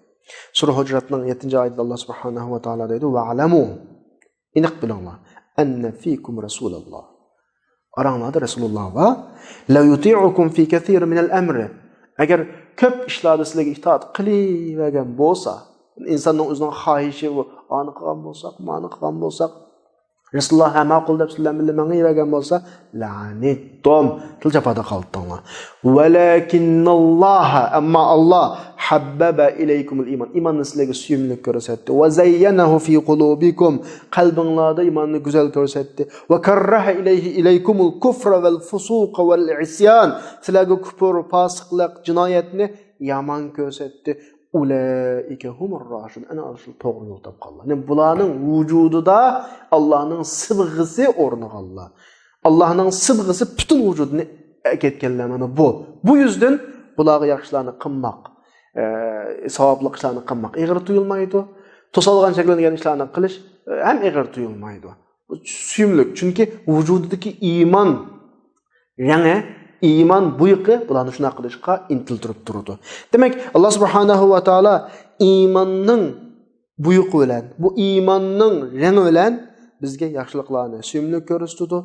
سۈرە ھۇجراتنىڭ يەتتىنچى ئايىتىدە ئاللا سۇبھانەھۇ ۋە تائالا دەيدۇ، «ۋەئلەمۇ.» ئېنىق بىلىڭلار. «ئەننە فىكۇم رەسۇلاللا.» ئاراڭلاردا رەسۇلۇللا بار. «لەۋ يۇتىئۇكۇم فى كەسىرىن مىنەل ئەمرى.» ئەگەر كۆپ ئىشلاردا سىلەرگە ئىتائەت قىلىۋەرگەن بولسا، ئىنساننىڭ ئۆزىنىڭ خاھىشى بۇ، ئانى قىلغان بولساق، مانى قىلغان بولساق، رەسۇلۇللا ھە ماقۇل دەپ سىلەر بىلەن مېڭىۋەرگەن بولسا، لەئەنىتتۇم، تىل جاپادا قالاتتىڭلار. ۋەلەكىنناللاھە، ئەمما ئاللا، ھەببەبە ئىلەيكۇمۇل ئىمان، ئىماننى سىلەرگە سۆيۈملۈك كۆرسەتتى. ۋە زەييەنەھۇ فى قۇلۇبىكۇم، قەلبىڭلاردا ئىماننى گۈزەل كۆرسەتتى. ۋە كەررەھە ئىلەيھى ئىلەيكۇمۇل كۇفرە ۋەل فۇسۇقە ۋەل ئىسيان، سىلەرگە كۇپۇر، پاسىقلىق، جىنايەتنى يامان كۆرسەتتى. ئۇلائىكە ھۇمۇر راشىدۇن، ئەنە ئاشۇ توغرا يول تاپقانلار. يەنى بۇلارنىڭ ۋۇجۇدىدا ئاللانىڭ سىبغىسى ئورنىغانلار. ئاللانىڭ سىبغىسى پۈتۈن ۋۇجۇدىنى ئەكەتكەنلەر مانا بۇ. بۇ يۈزدىن بۇلارغا ياخشىلارنى قىلماق، ئە، ساۋابلىق ئىشلارنى قىلماق ئېغىر تۇيۇلمايدۇ. توسالغان، چەكلەنگەن ئىشلارنى قىلىش، ئە، ھەم ئېغىر تۇيۇلمايدۇ. بۇ سۆيۈملۈك، چۈنكى ۋۇجۇدىدىكى ئىمان رەڭى، ئىمان بۇيىقى بۇلارنى شۇنداق قىلىشقا ئىنتىلدۈرۈپ تۇرىدۇ. دېمەك، ئاللا سۇبھانەھۇ ۋە تائالا ئىماننىڭ بۇيىقى بىلەن، بۇ ئىماننىڭ رەڭى بىلەن بىزگە ياخشىلىقلارنى سۆيۈملۈك كۆرسىتىدۇ.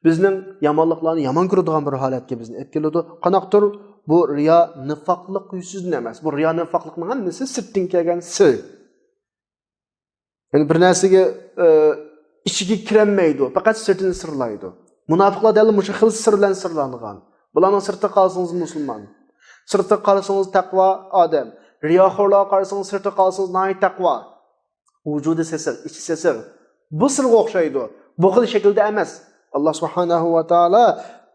بىزنىڭ يامانلىقلارنى يامان كۆرىدىغان بىر ھالەتكە بىزنى ئېلىپ كېلىدۇ. قانداقتۇر بۇ رىيا، نىفاقلىق يۈزىدىن ئەمەس. بۇ رىيا، نىفاقلىقنىڭ ھەممىسى سىرتتىن كەلگەن سىر. يەنى بىر نەرسىگە، ئە، ئىچىگە كىرەلمەيدۇ، پەقەت سىرتىنى سىرلايدۇ. مۇناپىقلار دەل مۇشۇ خىل سىر بىلەن سىرلانغان. بۇلارنىڭ سىرتىغا قارىسىڭىز مۇسۇلمان، سىرتىغا قارىسىڭىز تەقۋا ئادەم، رىياخورلارغا قارىسىڭىز سىرتىغا قارىسىڭىز ناھايىتى تەقۋا. ۋۇجۇدى سېسىق، ئىچى سېسىق. بۇ سىرغا ئوخشايدۇ. بۇ خىل شەكىلدە ئەمەس. ئاللا سۇبھانەھۇ ۋە تائالا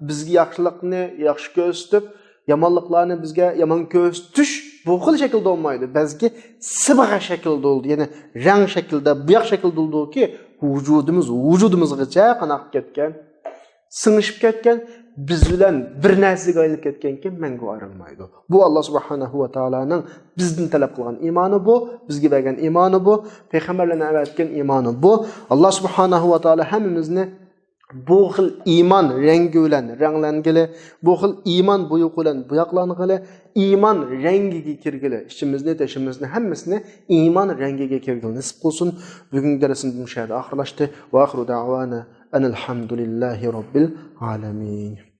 بىزگە ياخشىلىقنى ياخشى كۆرسىتىپ، يامانلىقلارنى بىزگە يامان كۆرسىتىش بۇ خىل شەكىلدە بولمايدۇ. بەلكى سىبغە شەكلىدە بولىدۇ. يەنى رەڭ شەكلىدە، بوياق شەكلىدە بولىدۇكى، ۋۇجۇدىمىز، ۋۇجۇدىمىزغىچە قانداق كەتكەن؟ سىڭىشىپ كەتكەن، بىز بىلەن بىر نەرسىگە ئايلىنىپ كەتكەنكىن، مەڭگۈ ئايرىلمايدۇ. بۇ ئاللا سۇبھانەھۇ ۋە تائالانىڭ بىزدىن تەلەپ قىلغان ئىمانى بۇ، بىزگە بەرگەن ئىمانى بۇ، پەيغەمبەرلەرنى ئەۋەتكەن ئىمانى بۇ. ئاللا سۇبھانەھۇ ۋە تائالا ھەممىمىزنى بۇ خىل ئىمان رەڭگى بىلەن رەڭلەنگىلى، بۇ خىل ئىمان بويىقى بىلەن بوياقلانغىلى، ئىمان رەڭگىگە كىرگىلى، ئىچىمىزنى، تېشىمىزنى، ھەممىسىنى ئىمان رەڭگىگە كىرگىلى نېسىپ قىلسۇن. بۈگۈنكى دەرسىمىز مۇشۇ يەردە ئاخىرلاشتى. ۋە ئاخىرۇ دەئۋانا ئەنىل ھەمدۇلىللاھى رەببىل ئالەمىن.